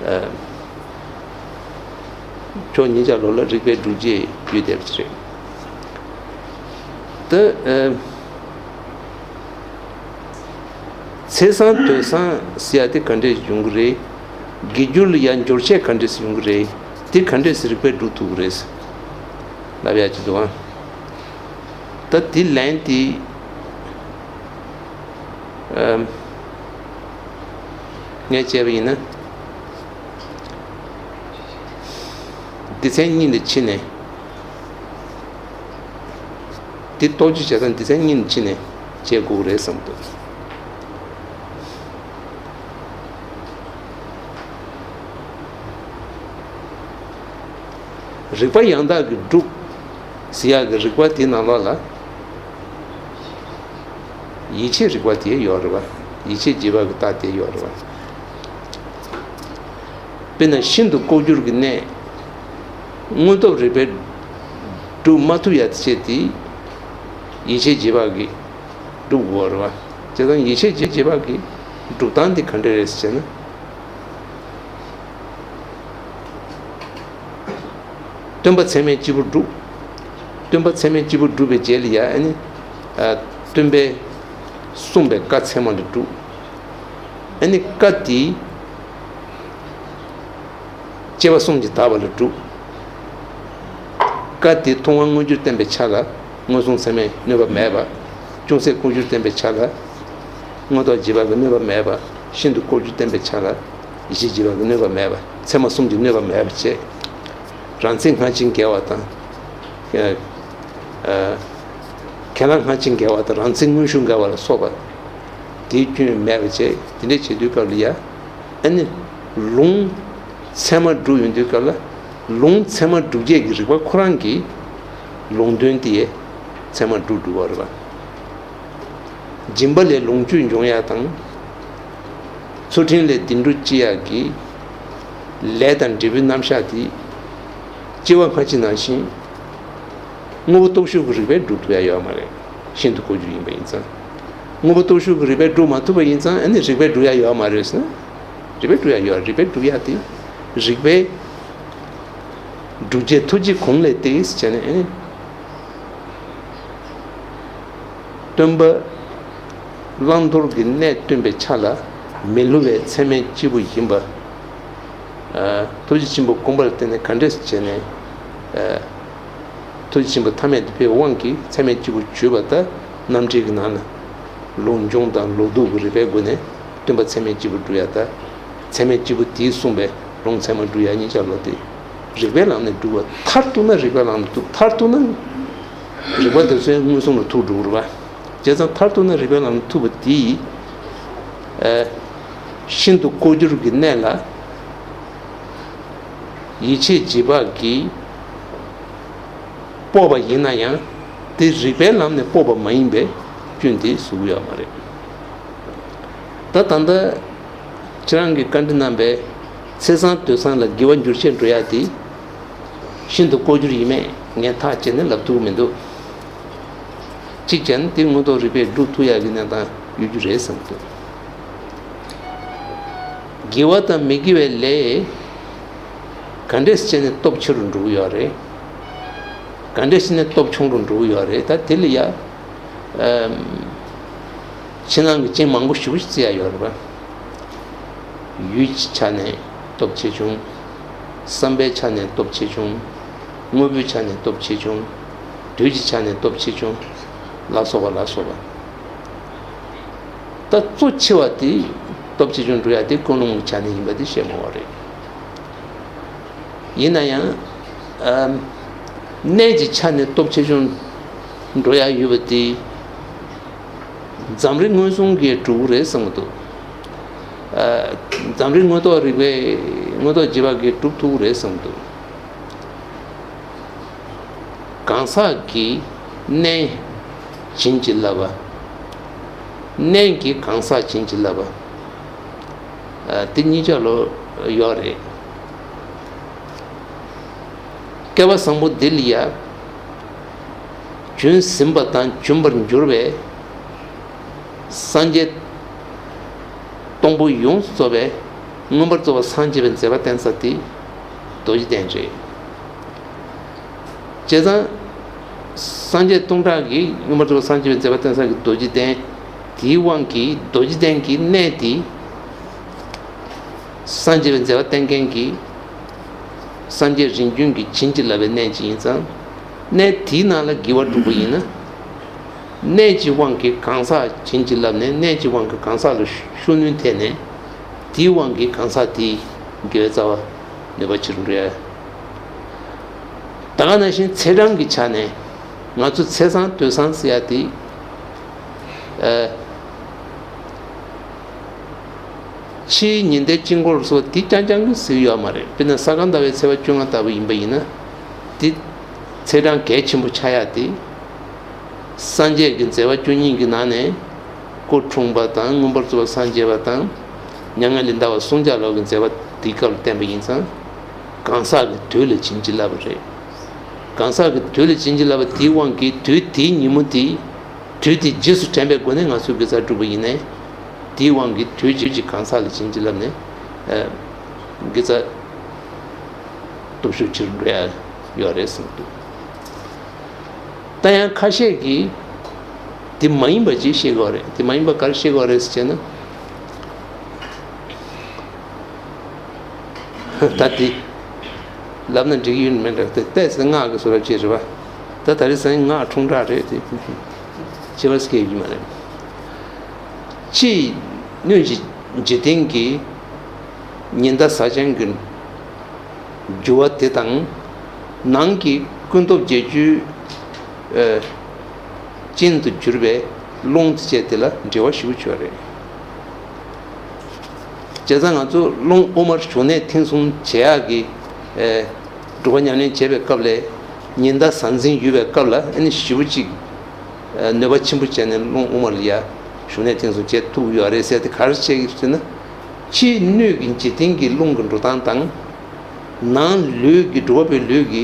ཨེ། ཕྱོགས་གཉིས་ཆ་ལོ་ལ་རིག་པའི་སྒྲུབ་བྱེད་བརྒྱུད་བསྡད་པ་ཞིག་རེད། ད། ཨེ། ཚེས་བཟང་དུས་བཟང་ཟེར་ཡ་དེ་ག་འདྲས་ཡོང་གི་རེད། དགེ་སྦྱོར་ལ་ཡང་འགྱུར་བྱེད་ག་འདྲས་ཡོང་གི་རེད། དེ་ག་འདྲས་རིག་པས་སྒྲུབ་ཐུབ་ཀྱི་རེད། ལབ་ཡ་ཅིག་འདུག་ཨང་། ད་དེ་ལན་དེ། ཨམ། ངས་བྱས་པ་ཡིན་ན། སྡེ་ཚན་གཉིས་ལ་ཕྱེ་ནས། དེ་རྟོག་དཔྱོད་བྱེད་སྟངས་སྡེ་ཚན་གཉིས་ལ་ཕྱེ་ནས་བྱེད་དགོས་ཀྱི་རེད་བསམ་འདུག་རིག་པ་ཡང་དག་གིས་སྒྲུབ་ཟེར་ཡག་གི་རིག་པ་དེའི་ནང་ལོགས་ལ་ཡིད་ཆེས་རིག་པ་དེ་ཡོད་རེད་བ། ཡིད་ཆེས་རྗེས་དཔག་གི་རྟགས་དེ་ཡོད་རེད་བ། དཔེར་ན་ཤིན་ཏུ་ལྐོག་གྱུར་གྱི་གནས། དངོས་སྟོབས་རིག་པས་སྒྲུབ་མ་ཐུབ་ཡ་དེ་བྱས་ཏེ། ཡིད་ཆེས་རྗེས་དཔག་གིས་སྒྲུབ་དགོས་རེད་བ། བྱས་ཙང་ཡིད་ཆེས་རྗེས་དཔག་གི་སྒྲུབ་སྟངས་དེ་ག་འདྲ་རེད་ཟེར་ན། སྟོན་པ་ཚད་མས་སྤྱི་བོར་བསྒྲུབས། སྟོན་པ་ཚད་མས་སྤྱི་བོར་བསྒྲུབས་པའི་རྗེས་ལ་ཡ་ཨ་ནི། ཨ། སྟོན་པས་གསུངས་པའི་བཀའ་ཚད་མ་ལ་བསྒྲུབས། ཨ་ནི་བཀའ་དེ་སྐྱེ་བ་གསུམ་གྱིས་དག་པ་ལ་བསྒྲུབས། བཀའ་དེ་མཐོང་བ་མངོན་གྱུར་བསྟན་པའི་ཆ་ལ་མངོན་སུམ་ཚད་མས་གནོད་པ་མེད་པ། ཅུང་ཟད་ལྐོག་གྱུར་བསྟན་པའི་ཆ་ལ་དངོས་སྟོབས་རྗེས་དཔག་གིས་གནོད་པ་མེད་པ། ཤིན་ཏུ་ལྐོག་གྱུར་བསྟན་པའི་ཆ་ལ་ཡིད་ཆེས་རྗེས་དཔག་གིས་གནོད་པ་མེད་པ། ཚད་མ་གསུམ་གྱིས་གནོད་པ་མེད་པ་བྱས། རང་ཚིག་སྔ་ཕྱི་འགལ་བ་དང་། ཨ། ཨ། ཁས་བླངས་སྔ་ཕྱི་འགལ་བ་དང་རང་ཚིག་དངོས་ཤུགས་འགལ་བ་ལ་སོགས་པ། དེའི་སྐྱོན་མེད་པ་བྱས། དེ་འདྲས་བྱེད་དུས་སྐབས་ལ་ཡ། ཨ་ནི། ལུང་ཚད་མ་སྒྲུབ་ཡོང་དུས་སྐབས་ལ། ལུང་ཚད་མ་སྒྲུབ་བྱེད་ཀྱི་རིགས་པ་ཁོ་རང་གི་ལུང་དོན་དེ་ཚད་མ་སྒྲུབ་སྒྲུབ་པ་རེད་པ། སྦྱིན་པ་ལས་ལོངས་སྤྱོད་འབྱུང་ཡག་དང་། ཚུལ་ཁྲིམས་ལས་བདེ་འགྲོ་སྐྱེ་ཡག་གི་ལས་དང་འབྲས་བུའི་རྣམ་གཞག་དེ། སྐྱེ་བ་སྔ་ཕྱི་ནང་བཞིན། དངོས་པོ་སྟོབས་ཞུགས་ཀྱི་རིགས་པས་སྒྲུབ་ཐུབ་ཡ་ཡོད་མ་རེད། ཤིན་ཏུ་ལྐོག་གྱུར་ཡིན་པ་ཡིན་ཙང་། དངོས་པོ་སྟོབས་ཞུགས་ཀྱི་རིགས་པས་སྒྲུབ་མ་ཐུབ་པ་ཡིན་ཙང་ཨ་ནི་རིགས་པས་སྒྲུབ་ཡ་ཡོད་མ་རེད་ཟེར་ན། རིགས་པས་སྒྲུབ་ཡ་ཡོད། རིགས་པས་སྒྲུབ་ཡ་དེ། རིགས་པས་སྒྲུབ་བྱེད་ཐུགས་རྗེ་གོང་ལས་ཏེ་ཟེར་ནས་ཨ་ནི། སྟོན་པ་བླང་དོར་གྱི་གནས་སྟོན་པའི་ཆ་ལ་མི་སླུ་བའི་ཚད་མའི་སྐྱེས་བུ་ཡིན་པ། ཨ། ཐུགས་རྗེ་ཆེན་པོ་དགོངས་པར་བརྟེན་ནས་ག་འདྲས་བྱས་ནས། ཨ། ཐུགས་རྗེ་ཆེན་པོ་ཐ་མལ་དུ་ཕེབས་པའི་དབང་གིས་ཚད་མའི་སྐྱེས་བུ་བརྗོད་པ་ལྟར་རྣམ་འགྲེལ་གྱི་ནང་ན་ལུང་འབྱུང་དང་ལོག་རྟོག་གི་རིགས་པའི་སྒོ་ནས་སྟོན་པ་ཚད་མའི་སྐྱེས་བུ་སྒྲུབ་ཡ་དང་། ཚད་མའི་སྐྱེས་བུ་དེས་གསུངས་པའི་ལུང་ཚད་མ་སྒྲུབ་ཡ་གཉིས་ཆར་ལོག་སྟེ། རིགས་པའི་ལམ་ནས་སྒྲུབ་པ་མཐར་གཏུགས་ན་རིགས་པའི་ལམ་ནས་ཐུབ། མཐར་གཏུགས་ན་རིགས་པ་དེ་ཚོས་མངོན་སུམ་ལ་ཐུག་འགྲོ་གི་རེད་པ། བྱས་ཙང་མཐར་གཏུགས་ན་རིགས་པའི་ལམ་ནས་ཐུབ་པ་དེ་ཡིས། ཨ། ཤིན་ཏུ་ལྐོག་གྱུར་གྱི་གནས་ལ་ ཡིད་ཆེས་བྱེད་པ་གིས་སྤོབས་པ་ཡིན་ན་ཡང་དེ་རིགས་པའི་ལམ་ནས་སྤོབས་པ་མ་ཡིན་པའི་སྐྱོན་དེ་བཟོ་གི་ཡོད་མ་རེད། ད་ད་ལྟ་ཁྱེད་རང་གིས་བཀའ་འདྲི་གནང་པའི་ཚེས་བཟང་དུས་བཟང་ལ་དགེ་བ་འགྱུར་བྱེད་འགྲོ་ཡ་དེ་ཤིན་ཏུ་ལྐོག་གྱུར་ཡིན་མེད་ངས་ཐག་བཅད་ནས་ལབ་ཐུབ་ཀྱི་མི་འདུག་གཅིག་བྱས་ན་དེ་དངོས་ཐོག་རིག་པས་སྒྲུབ་ཐུབ་ཡག་གི་གནས་སྟངས་ཡོད་རྒྱུ་རེད་བསམ་གྱི་འདུག་དགེ་བ་དང་མི་དགེ་བའི་ལས་ག་འདྲས་བྱས་ནས་སྟོབས་ཆེ་རུ་འགྲོ་གི་ཡོད་རེད། ག་འདྲས་བྱས་ནས་སྟོབས་ཆུང་རུ་འགྲོ་གི་ཡོད་རེད། ད་དེ་ལ་ཡ་ཕྱི་ནང་གི་རྐྱེན་མང་པོ་ཞེ་པོ་ཞིག་བརྩི་ཡ་ཡོད་རེད་པ། ཡུལ་གྱི་ཆ་ནས་སྟོབས་ཆེ་ཆུང་། བསམ་པའི་ཆ་ནས་སྟོབས་ཆེ་ཆུང་། དངོས་པོའི་ཆ་ནས་སྟོབས་ཆེ་ཆུང་། དུས་ཀྱི་ཆ་ནས་སྟོབས་ཆེ་ཆུང་། ལ་སོགས་པ་ལ་སོགས་པ། ད་གཙོ་ཆེ་བ་དེ་སྟོབས་ཆེ་ཆུང་འགྲོ་ཡ་དེ་ཀུན་སློང་གི་ཆ་ནས་ཡིན་པ་དེ་བཤད་དགོས་པ་རེད། ཡིན་ན་ཡང་། ཨམ། གནས་ཀྱི་ཆ་ནས་སྟོབས་ཆེ་ཆུང་འགྲོ་ཡ་ཡོད་པ་དེ། འཛམ་རིག་མངོན་སུམ་གྱིས་གྲུབ་ཀྱི་རེད་བསམ་གྱི་འདུག་ཨ། འཛམ་རིག་དངོས་ཐོག་རིག་པའི་དངོས་ཐོག་བརྗེ་བ་གིས་གྲུབ་ཐུབ་ཀྱི་རེད་བསམ་གྱི་འདུག་གང་ཟག་གི་གནས་བྱིན་གྱིས་བརླབས་པ། གནས་ཀྱིས་གང་ཟག་བྱིན་གྱིས་བརླབས་པ། ཨ། དེ་གཉིས་ཆ་ལོ་ཡོད་རེད། སྐལ་བ་བཟང་པོ་འདི་ལ་ཡ། བྱོན་ཟིན་པ་དང་འབྱོན་པར་འགྱུར་བའི་སངས་རྒྱས་སྟོང་པོ་ཡོངས་སུ་རྫོགས་པའི་མངོན་པར་རྫོགས་པར་སངས་རྒྱས་པའི་མཛད་པ་བསྟན་ས་དེ་རྡོ་རྗེ་གདན་རེད། བྱས་ཙང་། སངས་རྒྱས་སྟོང་ཕྲག་གིས་མངོན་པར་རྫོགས་པར་སངས་རྒྱས་པའི་མཛད་པ་བསྟན་ས་གི་རྡོ་རྗེ་གདན། དེའི་དབང་གིས་རྡོ་རྗེ་གདན་གྱི་གནས་དེ། སངས་རྒྱས་པའི་མཛད་པ་བསྟན་མཁན་གྱི་སངས་རྒྱས་རིམ་བྱོན་གྱིས་བྱིན་གྱིས་བརླབས་པའི་གནས་ཅིག་ཡིན་ཙང་། གནས་དེའི་ནང་ལ་དགེ་བ་བསྒྲུབས་པ་ཡིན་ན། གནས་ཀྱི་དབང་གིས་གང་ཟག་བྱིན་གྱིས་བརླབས་ནས་གནས་ཀྱི་དབང་གིས་གང་ཟག་ལ་ཤུགས་སྣོན་ཐེབས་ནས། དེའི་དབང་གིས་གང་ཟག་དེའི་དགེ་བའི་རྩ་བ་ནུས་པ་ཆེ་རུ་འགྲོ་ཡ། ད་ག་ནང་བཞིན་ཚེས་གྲངས་ཀྱི་ཆ་ནས་ང་ཚོ་ཚེས་བཟང་དུས་བཟང་ཟེར་ཡ་དེ། ཨ། ཕྱིའི་ཉི་ཟླའི་དཀྱིལ་འཁོར་སོགས་དེ་རྐྱང་རྐྱང་གིས་ཟེར་ཡོད་མ་རེད། དཔེར་ན་ས་ག་ཟླ་བའི་ཚེས་པ་བཅོ་ལྔ་ལྟ་བུ་ཡིན་པ་ཡིན་ན། དེ་ཚེས་གྲངས་གལ་ཆེན་པོ་ཆགས་ཡ་དེ། སངས་རྒྱས་ཀྱི་མཛད་པ་བཅུ་གཉིས་ཀྱི་ནང་ནས་སྐུ་འཁྲུངས་པ་དང་མངོན་པར་རྫོགས་པར་སངས་རྒྱས་པ་དང་། མྱ་ངན་ལས་འདའ་བ་གསུམ་ཆར་ལོག་གི་མཛད་པ་དེའི་སྐབས་ལ་བསྟན་པ་ཡིན་ཙང་། གང་ཟག་གི་དུས་ལ་བྱིན་གྱིས་བརླབས་པ་རེད། གང་ཟག་གི་དུས་ལ་བྱིན་གྱིས་བརླབས་པ་དེའི་དབང་གིས་དུས་དེའི་ཉིན་མོ་དེ། དུས་དེ་རྗེས་སུ་དྲན་པའི་སྒོ་ནས་ང་ཚོས་དགེ་རྩ་བསྒྲུབས་པ་ཡིན་ནའི། དེའི་དབང་གིས་དུས་ཀྱི་གང་ཟག་ལ་བྱིན་གྱིས་བརླབས་ནས། ཨ། དགེ་རྩ་སྟོབས་ཤུགས་ཆེ་རུ་འགྲོ་ཡ་ཡོད་རེད་བསམ་འདུག་ད་ཡང་ཁ་ཤས་ཀྱིས་དེ་མ་ཡིན་པ་ཅིག་བཤད་ཀྱི་ཡོད་རེད། དེ་མ་ཡིན་པ་ག་རེ་བཤད་ཀྱི་ཡོད་རེད་ཟེར་བྱས་ན། ད་དེ་ལབ་ན་འགྲིག་གི་ཡོད་མེད་འདྲ། དེ་ཏོག་ཙམ་སྔགས་ཀྱི་བཟོ་འདྲ་ཅིག་རེད་པ། ད་ད་རེས་སང་སྔགས་ཁྲུང་ཁྲག་རེད་དེ། བྱེད་པ་སྐྱེ་ཡོད་མ་རེད། ཕྱིའི་སྣོད་ཀྱི་འཇིག་རྟེན་གྱི་ཉི་ཟླ་གཟའ་ཆེན་གྱི་འགྱུར་བ་དེ་དང་། ནང་གི་ཀུན་སྟོབས་བརྒྱད་ཅུའི་ཨ་ཅན་དུ་གྱུར་པའི་རླུང་དེ་བཅས་དེ་ལ་འབྲེལ་བ་ཞེ་པོ་ཅིག་ཡོད་རེད། བྱས་ཙང་ང་ཚོ་རླུང་དབུ་མར་ཞུགས་གནས་མཐུན་སོང་བྱེད་ཡག་གི་ཨ་སྒྲུབ་པ་ཉམས་ལེན་བྱེད་པའི་སྐབས་ལ། ཉི་ཟླ་གཟའ་འཛིན་ཡོད་པའི་སྐབས་ལ་ཨ་ནི་ཞེ་པོ་ཅིག་ཨ་ནུས་པ་ཆེན་པོ་བྱས་ནས་རླུང་དབུ་མ་ལ་ཡ་ཞུགས་གནས་མཐུན་སོང་བྱེད་ཐུབ་ཡོད་རེད་ཟེར་དེ་ག་རེ་བྱེད་ཀྱི་ཟེར་ན། ཕྱིའི་སྣོད་ཀྱི་འཇིག་རྟེན་གྱི་རླུང་གི་འགྲོ་སྟངས་དང་། ནང་ལུས་ཀྱི་འགྲོ་བ་པོའི་ལུས་ཀྱི་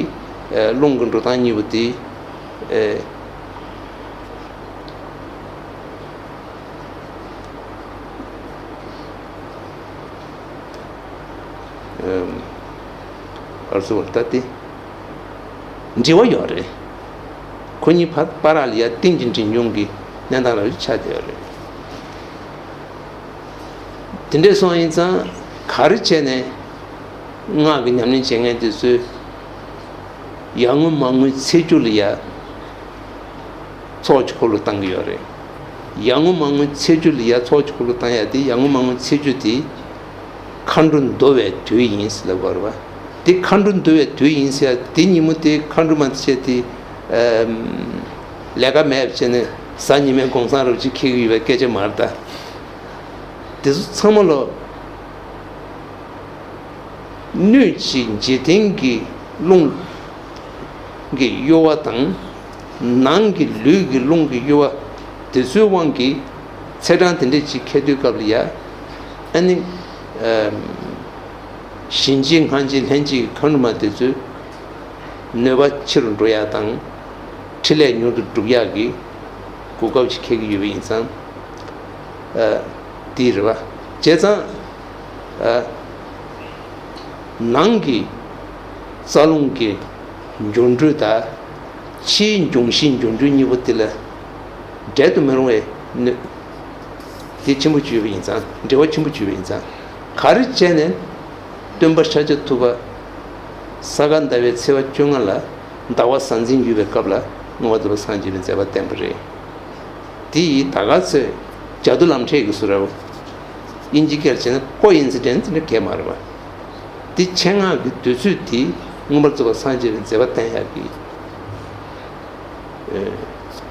ཨ་རླུང་གི་འགྲོ་སྟངས་གཉིས་པོ་དེ་ཨ་ཨ་ཨར་སུ་བར་ད་དེ་འབྲེལ་བ་ཡོད་རེད། ཁོ་གཉིས་བར་བར་ལ་ཡ་རྟེན་གྱི་འབྲེལ་འབྱུང་གི་གནས་སྟངས་རང་བཞིན་ཆགས་བསྡད་ཡོད་རེད། དེ་འདྲས་སོང་ཡིན་ཙང་ག་རེ་བྱས་ནས་སྔགས་ཀྱི་ཉམས་ལེན་བྱེད་མཁན་དེ་ཚོས་ཡར་ངོ་མར་ངོའི་ཚེས་བཅུ་ལ་ཡ་ཚོགས་ཀྱི་འཁོར་ལོ་བཏང་གི་ཡོད་རེད། ཡར་ངོ་མར་ངོའི་ཚེས་བཅུ་ལ་ཡ་ཚོགས་ཀྱི་འཁོར་ལོ་བཏང་ཡ་དེ་ཡར་ངོ་མར་ངོའི་ཚེས་བཅུ་དེ་མཁའ་འགྲོ་འདུ་བའི་དུས་ཡིན་ཟེར་ལབ་དགོས་རེད་པ། དེ་མཁའ་འགྲོ་འདུ་བའི་དུས་ཡིན་ཟེར་ཡ་དེ་ཉིན་མོ་དེ་མཁའ་འགྲོ་མ་བྱས་དེ་ཨམ་ལས་ཀ་མེད་པ་བྱས་ནས་གཟའ་ཉི་མའི་དགོང་སང་རོབ་ཅིག་འཁེལ་གི་ཡོད་པའི་སྐད་ཆ་མ་རེད་ད། དེ་ཚོ་ཚང་མ་ལོ། སྣོད་ཀྱི་འཇིག་རྟེན་གྱི་རླུང་གི་གཡོ་བ་དང་། ནང་གི་ལུས་ཀྱི་རླུང་གི་གཡོ་བ་དེ་ཚོའི་དབང་གིས་ཚེས་གྲངས་དེ་འདྲས་ཅིག་འཁེལ་དུས་སྐབས་ལ་ཡ། ཨ་ནི་ཨ་གཤིན་རྗེ་སྔགས་རྗེ་ལྷན་ཅིག་གི་མཁའ་འགྲོ་མ་དེ་ཚོའི་ནུས་པ་ཆེ་རུ་འགྲོ་ཡ་དང་། འཕྲིན་ལས་མྱུར་དུ་འགྲུབ་ཡག་གི་གོ་སྐབས་ཅིག་འཁེལ་གྱི་ཡོད་པ་ཡིན་ཙང་། ཨ་དེ་རེད་པ། བྱས་ཙང་། ཨ་ནང་གི་རྩ་རླུང་གི་འགྱུར་འགྲོས་དང་། ཕྱིའི་འབྱུང་བཞིའི་འགྱུར་འགྲོས་གཉིས་པོ་དེ་ལ་འབྲལ་དུ་མི་རུང་བའི་གནོད་དེ་ཆེན་པོ་ཅིག་ཡོད་པ་ཡིན་ཙང་། འབྲེལ་བ་ཆེན་པོ་ཅིག་ཡོད་པ་ཡིན་ཙང་། ག་རེ་བྱས་ནས་སྟོན་པ་ཤཱཀྱ་ཐུབ་པ་ས་ག་ཟླ་བའི་ཚེས་པ་བཅོ་ལྔ་ལ་ཟླ་བ་གཟའ་འཛིན་ཡོད་པའི་སྐབས་ལ་མངོན་པར་རྫོགས་པར་སངས་རྒྱས་པའི་མཛད་པ་བསྟན་པ་རེད། དེ་ཡིས་ད་ག་ཚོད་ཇ་དུ་ལམ་འཕྲད་ཀྱི་བཟོ་འདྲ་བོ། དབྱིན་ཇི་སྐད་བྱས་ན་ཀོ་ཨིན་སི་ཌེན་སི་འདྲ་གས་མ་རེད་པ། དེ་ཆེད་མངགས་ཀྱི་དུས་ཚོད་དེ་མངོན་པར་རྫོགས་པར་སངས་རྒྱས་པའི་མཛད་པ་བསྟན་ཡག་གི། ཨེ།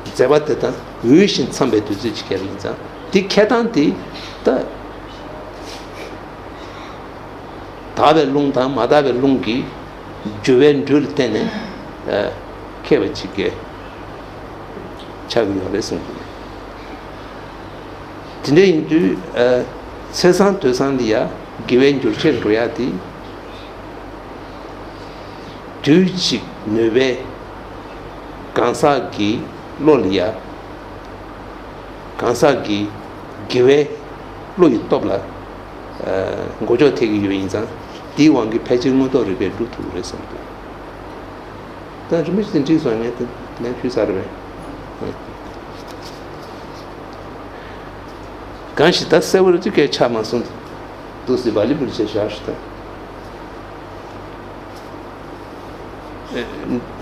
མཛད་པ་དེ་དང་འོས་ཤིང་འཚམས་པའི་དུས་ཚོད་ཅིག་ཁེལ་ཡིན་ཙང་། དེ་འཁེལ་སྟངས་དེ་ད། དག་པའི་རླུང་དང་མ་དག་པའི་རླུང་གི་རྒྱུ་བའི་འགྲོས་ལ་བརྟེན་ནས་ཨ་ཁེལ་བ་ཅིག་གི་ཆགས་ཀྱི་ཡོད་རེད་གསུངས་འདུག། དེ་འདྲ་ཡིན་དུས་ཨ་ཚེས་བཟང་དུས་བཟང་འདི་ཡ་དགེ་བའི་འགྱུར་ཁྱེར་འགྲོ་ཡ་དེ། དུས་གཅིག་ནུས་པའི་གང་ཟག་གི་བློ་ལ་ཡ། གང་ཟག་གི་དགེ་བའི་བློ་ཡི་སྟོབས་ལ་ཨ་མགོ་ལྕོག་ཐེག་གི་ཡོད་ཡིན་ཙང་། དེའི་དབང་གིས་ཕལ་ཆེར་མངོན་རྟོགས་རིག་པས་སྒྲུབ་ཐུབ་ཀྱི་རེད་བསམ་འདུག། ད་རིན་པོ་ཆེ་དེ་འགྲིག་སོང་། ངས་དེ་ལན་ཞུས་ཚར་བས། གང་ཞིག་ད་གསལ་བོ་རེད་ཅེས་སྐད་ཆ་མ་གསུངས་འདུག་སྲིད་པ་ལི་པུར་བྱས་བཞག་ཞིག་ད།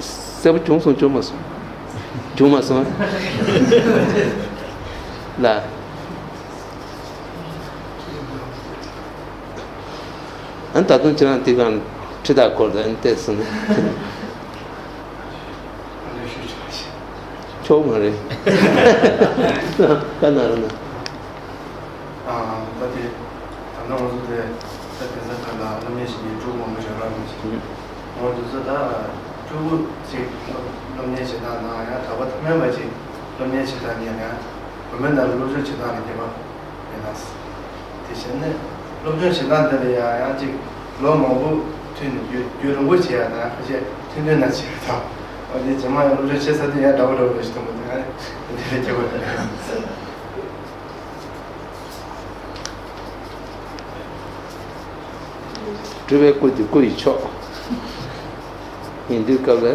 གསལ་པོ་བྱུང་སོང་། བྱུང་མ་སོང་། བྱུང་མ་སོང་། ལ། ཨ་ད་དུང་ཁྱེད་རང་དེ་གང་ཁྲི་དག་སྐོར་དང་བལྟས་སོང་ན། ཆོག་མ་རེད། ཀ་ན་ར་ན། ཨ་ད་དེ་ད་ནང་ང་ཚོ་དེ་ད་དེང་སང་ད་ལ་སློབ་གཉེར་བྱེད་མཁན་ཕྲུ་གུ་མང་པོ་ཞིག་རག་མི་ཤེས། ང་ཚོ་ཚོ་ད་ཕྲུ་གུ་ཅིག་སློབ་གཉེར་བྱེད་སྟངས་དང་ཡང་གྲྭ་པ་མཐའ་མའི་བར་གྱི་སློབ་གཉེར་བྱེད་སྟངས་ནས་ཡང་བུད་མེད་ནང་སློབ་སྦྱོང་བྱེད་སྟངས་ལ་ཁྱད་པར་ཡོད་ན། དེ་བྱས་ནས་སློབ་སྦྱོང་བྱེད་སྟངས་འདི་ལ་ཡང་ཡང་ཅིག་ལོ་མང་པོ་མཐུད་ནས་རྒྱུན་རྒྱུན་རིང་པོ་བྱེད་ཡ་དང་། ཁ་ཤས་ཐུང་ཐུང་ནས་བྱེད་ཡ་དང་། འོ་དེ་རྗེས་མ་ཡང་སློབ་སྦྱོང་བྱེད་ཚར་དུས་ཡང་འདྲ་པོ་འདྲ་པོ་རེ་ཞིག་མཐོང་གི་འདུག། ཨ་ནི་དེ་འདྲ་ཁྱད་པར་ཡོད་ན། སྤྲུལ་པའི་སྐུ་དེ་སྐུ་ཡི་མཆོག་ཡིན་དུས་སྐབས་ལ།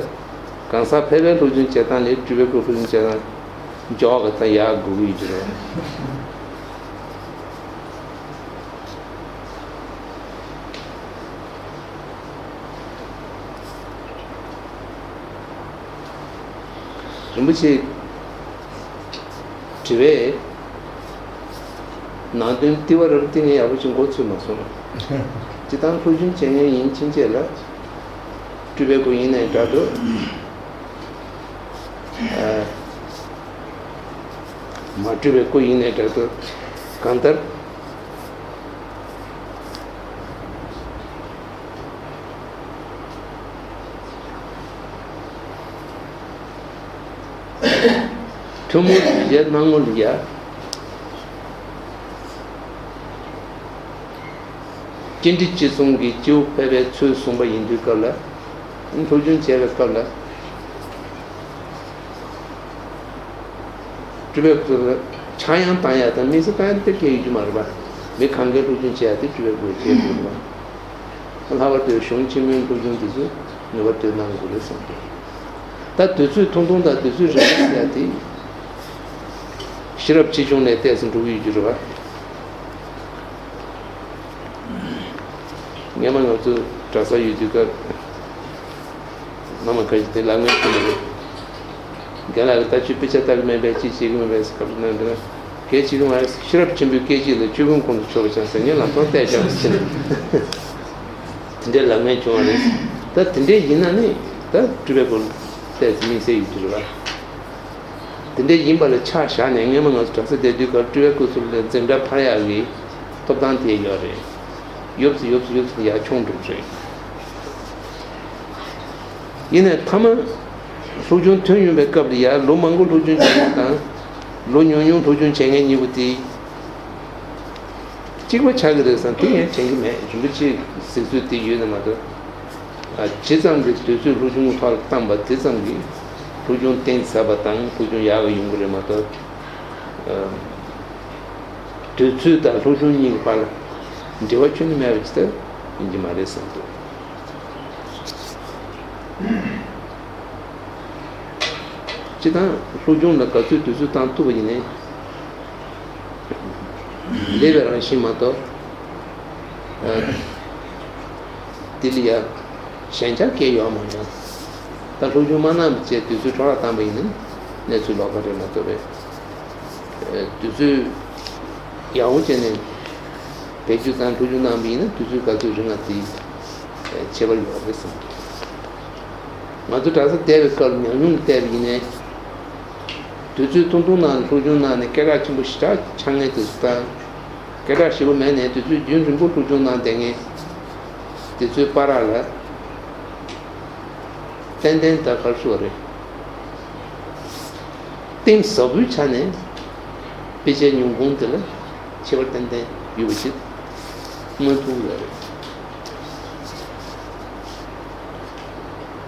གང་ཟག་ཕལ་པའི་སློབ་སྦྱོང་བྱེད་སྟངས་ལས་སྤྲུལ་པའི་སྐུ་སློབ་སྦྱོང་བྱེད་སྟངས་མགྱོགས་ཀྱི་ད་ཡག་དགོས་ཀྱི་ཡོད་ཀྱི་རེད། རིན་པོ་ཆེ། དྲི་བས་ནང་དོན་ལྟེ་བ་རབ་བརྟེན་ནས་ཡག་པོ་ཞིག་མགོ་ཚོས་མ་སོང་། སྤྱིར་བཏང་སློབ་སྦྱོང་བྱེད་མཁན་ཡིན་ཕྱིན་ཆད་ལ། སྤྲུལ་པའི་སྐུ་ཡིན་ནའི་འདྲ་འདུག། ཨ། མ་སྤྲུལ་པའི་སྐུ་ཡིན་ནའི་འདྲ་འདུག། གང་ལྟར། ཐུན་མོང་གཞལ་ཡས་སྣང་ངོ་ལ་ཡ། སྤྱི་འགྲོས་ཅི་གསུང་གི་སྤྱི་བོ་ཕལ་པའི་ཚུལ་གསུངས་པ་ཡིན་དུས་སྐབས་ལ། སློབ་སྦྱོང་བྱས་པའི་སྐབས་ལ། སྤྲུལ་པའི་སྐུ་ལ་ཕྱྭ་གཡང་བཏང་ཡ་དང་དམིགས་བསལ་བཏང་ཡ་དེ་གལ་ཡོད་རྒྱུ་མ་རེད་པ། མི་གང་གའི་སློབ་སྦྱོང་བྱེད་ཡ་དེ་སྤྲུལ་པའི་སྐུ་ལ་བྱེད་དགོས་རེད་པ། ལྷག་པར་དུ་གཞུང་ཆེན་མོའི་སློབ་སྦྱོང་དེ་ཚོ་ངེས་པར་དུ་གནང་དགོས་རེད་བསམ་གི། ད་དུས་ཚོད་ཐུང་ཐུང་དང་དུས་ཚོད་རིང་པོ་ཟེར་ཡ་དེ་ཤེས་རབ་ཆེ་ཆུང་ལས་ཏོག་ཙམ་འགྲོ་གི་ཡོད་རྒྱུ་རེད་པ། སྔོན་མ་ང་ཚོ་གྲྭ་ས་ཡོད་དུས་སྐབས། སྔོན་མ་ཁ་ཤས་དེ་ལབ་མཁན་ཞིག་རེད། རྒན་ལགས་ཀྱིས་ད་ཁྱོད་དཔེ་ཆ་ལྟ་གི་མེད་པས་ཅི་བྱེད་ཀྱི་མེད་པས་སྐབས་སུ་ན་འདི་ན། གལ་ཆེ་གི་མ་རེད། ཤེས་རབ་ཆེན་པོའི་སྐད་ཅིག་ལ་ཆོས་ཀུན་ཁོང་དུ་ཆུད་པར་བྱ་ཟེར་ངས་ལམ་སང་བལྟས་ཀྱང་ཟེར། དེ་འདྲའི་ལབ་མཁན་བྱུང་བ་རེད། ད་དེ་འདྲའི་ཡིན་ན་ནི་ད་སྤྲུལ་པའི་སྐུ་ལ་ཏོག་ཙམ་དམིགས་བསལ་ཡོད་རྒྱུ་རེད་པ། དེ་འདྲ་ཡིན་པ་ལ་ཆ་བཞག་ནས་སྔོན་མ་ང་ཚོ་གྲྭ་ས་བསྡད་དུས་སྐབས་སྤྲུལ་པའི་སྐུ་ཚུར་ལ་འཛིན་གྲྭ་འཕར་ཡག་གི་ཐོབ་ཐང་དེ་ཡོད་རེད། ཡོབ་སུ་ཡོབ་སུ་ཡོབ་སུ་ཡར་མཆོང་འགྲོ་གི་རེད། ཡིན་ནའི་མཐའ་མ་སློབ་སྦྱོང་ཐོན་ཡོང་བའི་སྐབས་ལ་ཡ་ལོ་མང་པོ་སློབ་སྦྱོང་བྱེད་མཁན་དང་ལོ་ཉུང་ཉུང་སློབ་སྦྱོང་བྱེད་མཁན་གཉིས་པོ་དེ་གཅིག་པ་ཆགས་ཀྱི་རེད་བསམ། དེ་ཡང་དྲན་གྱི་མེད། རིན་པོ་ཆེའི་གཟིགས་ཚུལ་དེ་ཡོད་ན་མ་གཏོགས། ཇི་ཙམ་གྱི་དུས་ཚོད་སློབ་སྦྱོང་ཐོག་ལ་བཏང་པ་དེ་ཙམ་གྱིས་སློབ་སྦྱོང་གཏིང་ཟབ་པ་དང་སློབ་སྦྱོང་ཡག་ག་ཡོང་གི་རེད་མ་གཏོགས། དུས་ཚོད་དང་སློབ་སྦྱོང་གཉིས་ཀྱི་བར་ལ་འབྲེལ་བ་ཁྱོན་ནས་མེད་པ་ཅིག་ད་ཡིན་གྱི་མ་རེད་བསམ་འདུག། སྤྱིར་བཏང་སློབ་སྦྱོང་ལ་ག་ཚོད་དུས་ཚོད་བཏང་ཐུབ་པ་ཡིན་ནའི་ལེགས་པའི་རང་བཞིན་མ་གཏོགས། ཨ། དེ་ལ་ཡ་ཞན་ཆ་གང་ཡང་ཡོད་མ་རེད། ད་སློབ་སྦྱོང་མ་གནང་བ་བྱས་དུས་ཚོད་འཕྲོ་བརླག་བཏང་པ་ཡིན་ན་གནས་ཚུལ་ལོགས་ཀ་རེད་མ་གཏོགས་པས། ཨ། དུས་ཚོད་ཡག་པོ་བྱས་ནས་བེད་སྤྱོད་དང་སློབ་སྦྱོང་གནང་བ་ཡིན་ན་དུས་ཚོད་ག་ཚོད་རིང་ང་དེ་ཁྱད་པར་ཡོད་རེད་བསམ་གྱི། ང་ཚོ་གྲྭ་ས་བསྡད་པའི་སྐབས་ཉམས་མྱོང་བལྟས་པ་ཡིན་ནའི། དུས་ཚོད་ཐུང་ཐུང་ནང་སློབ་སྦྱོང་གནང་ནས་སྐད་གྲགས་ཆེན་པོ་ཞེ་དྲག་ཆགས་མཁན་དེ་ཚོ་དང་། སྐད་གྲགས་ཞེ་པོ་མེད་ནའི་དུས་ཚོད་རྒྱུན་རིང་པོ་སློབ་སྦྱོང་གནང་བསྡད་མཁན་དེ་ཚོའི་བར་ལ་ཏན་ཏན་ད་ག་རེ་ཟེར་དགོས་རེད། གཏིང་ཟབ་པོའི་ཆ་ནས་དཔེ་ཆའི་ཉིན་གུང་དེ་ལ་ཁྱད་པར་ཏན་ཏན་ཡོད་པ་ཞིག་མངོན་མཐོང་ཡོད་རེད།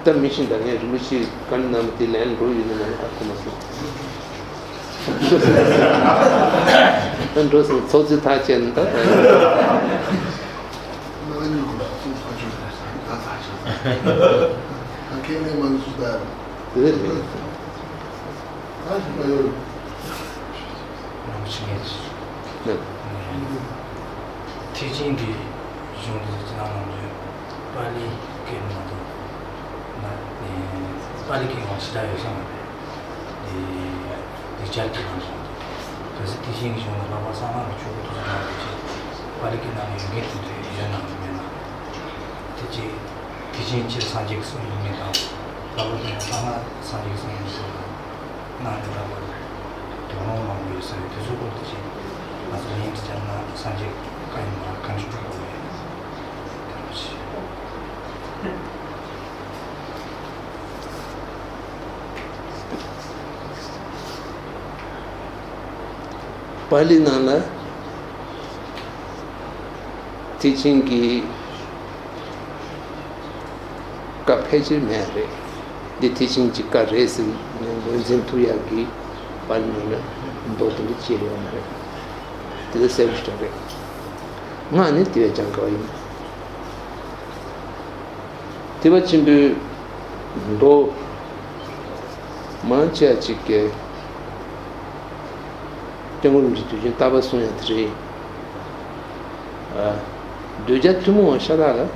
ད་མི་ཤིང་ད་ངས་རིན་པོ་ཆེའི་བཀའ་འདྲི་གནང་བ་དེ་ལན་འགྲོ་ཡོད་ན་མེད་ན་ད་གོ་མ་སོང་། ད་འགྲོ་སོང་། ཚོགས་གཙོས་ཐག་བཅད་ན་ད་ད། ང་གཉིས་ཀྱི་ཚོགས་ཐག་ཆོད་ད་ཐག་ཆོད། ད་ཁས་ལེན་མ་ནུས་སུ་ད། དེ་རེད། ད་ཞིག་ད་ཡོད། རིན་པོ་ཆེ་ངས་ཅིག་ཐེག་ཆེན་གྱི་གཞུང་དེ་ཚོ་ཅི་ལ་ནང་དོན་པཱ་ལི་སྐད་མ་གཏོགས་ན་པཱ་ལི་སྐད་ཡང་ཞེ་དྲག་ཡོད་ས་མ་རེད། དེ་ལེགས་སྦྱར་གྱི་ནང་དོན་གལ་སྲིད་ཐེག་ཆེན་གྱི་གཞུང་ལ་ལྷག་པར་གསང་སྔགས་ཀྱི་ཆོས་སྐུ་ཐུགས་སུ་བཞག་པའི་ཆེད་པཱ་ལི་སྐད་ནང་ལ་ཡོད་མཁན་དེ་འདྲ་ཡོད་ནམ་མེད་ན། དེ་ཅི། དེ་བཞིན་སྤྱིར་སངས་རྒྱས་ཀྱི་གསུང་ཡོད་མེད་དང་། ལྷག་པར་དུ་ཡང་གསང་སྔགས་སངས་རྒྱས་ཀྱི་གསུང་ཡོད་མེད་སོགས་ལ་གནང་ནས་ལྷག་པར་དུ་དོགས་སློང་མང་པོ་ཡོད་ས་རེད། དེ་ཚོའི་སྐོར་དུ་ཅིག་ང་ཚོ་ལན་ཅིག་བརྒྱབ་ན་སངས་རྒྱས་བཀའ་ཡིན་པ་གང་ཅི་སྒྲུབ་དགོས་ཡོད། པཱ་ལི་ནང་ལ་ཐེག་ཆེན་གྱི་བཀའ་ཕལ་ཆེར་མེད་རེད། འདི་ཐེག་ཆེན་གྱི་བཀའ་རེད་ཟེར་ངོས་འཛིན་ཐུབ་ཡག་གི་པཱ་ལི་ནང་ལ་མདོ་དེ་འདྲ་ཅིག་ཡོད་མ་རེད། དེ་ལ་གསལ་པོ་ཞེ་དྲག་རེད། སྔགས་ནི་དེ་བས་ཀྱང་དཀའ་བ་ཡིན། ཐེག་པ་ཆེན་པོའི་མདོ་མང་ཆེ་བ་ཅིག་གིས་སྐྱབས་མགོན་རིན་པོ་ཆེ་དུས་རྒྱུན་རྟག་པར་གསུང་ཡག་དེ་རེད། ཨ། གདུལ་བྱ་ཐུན་མོང་བ་ཤ་སྟག་ལ་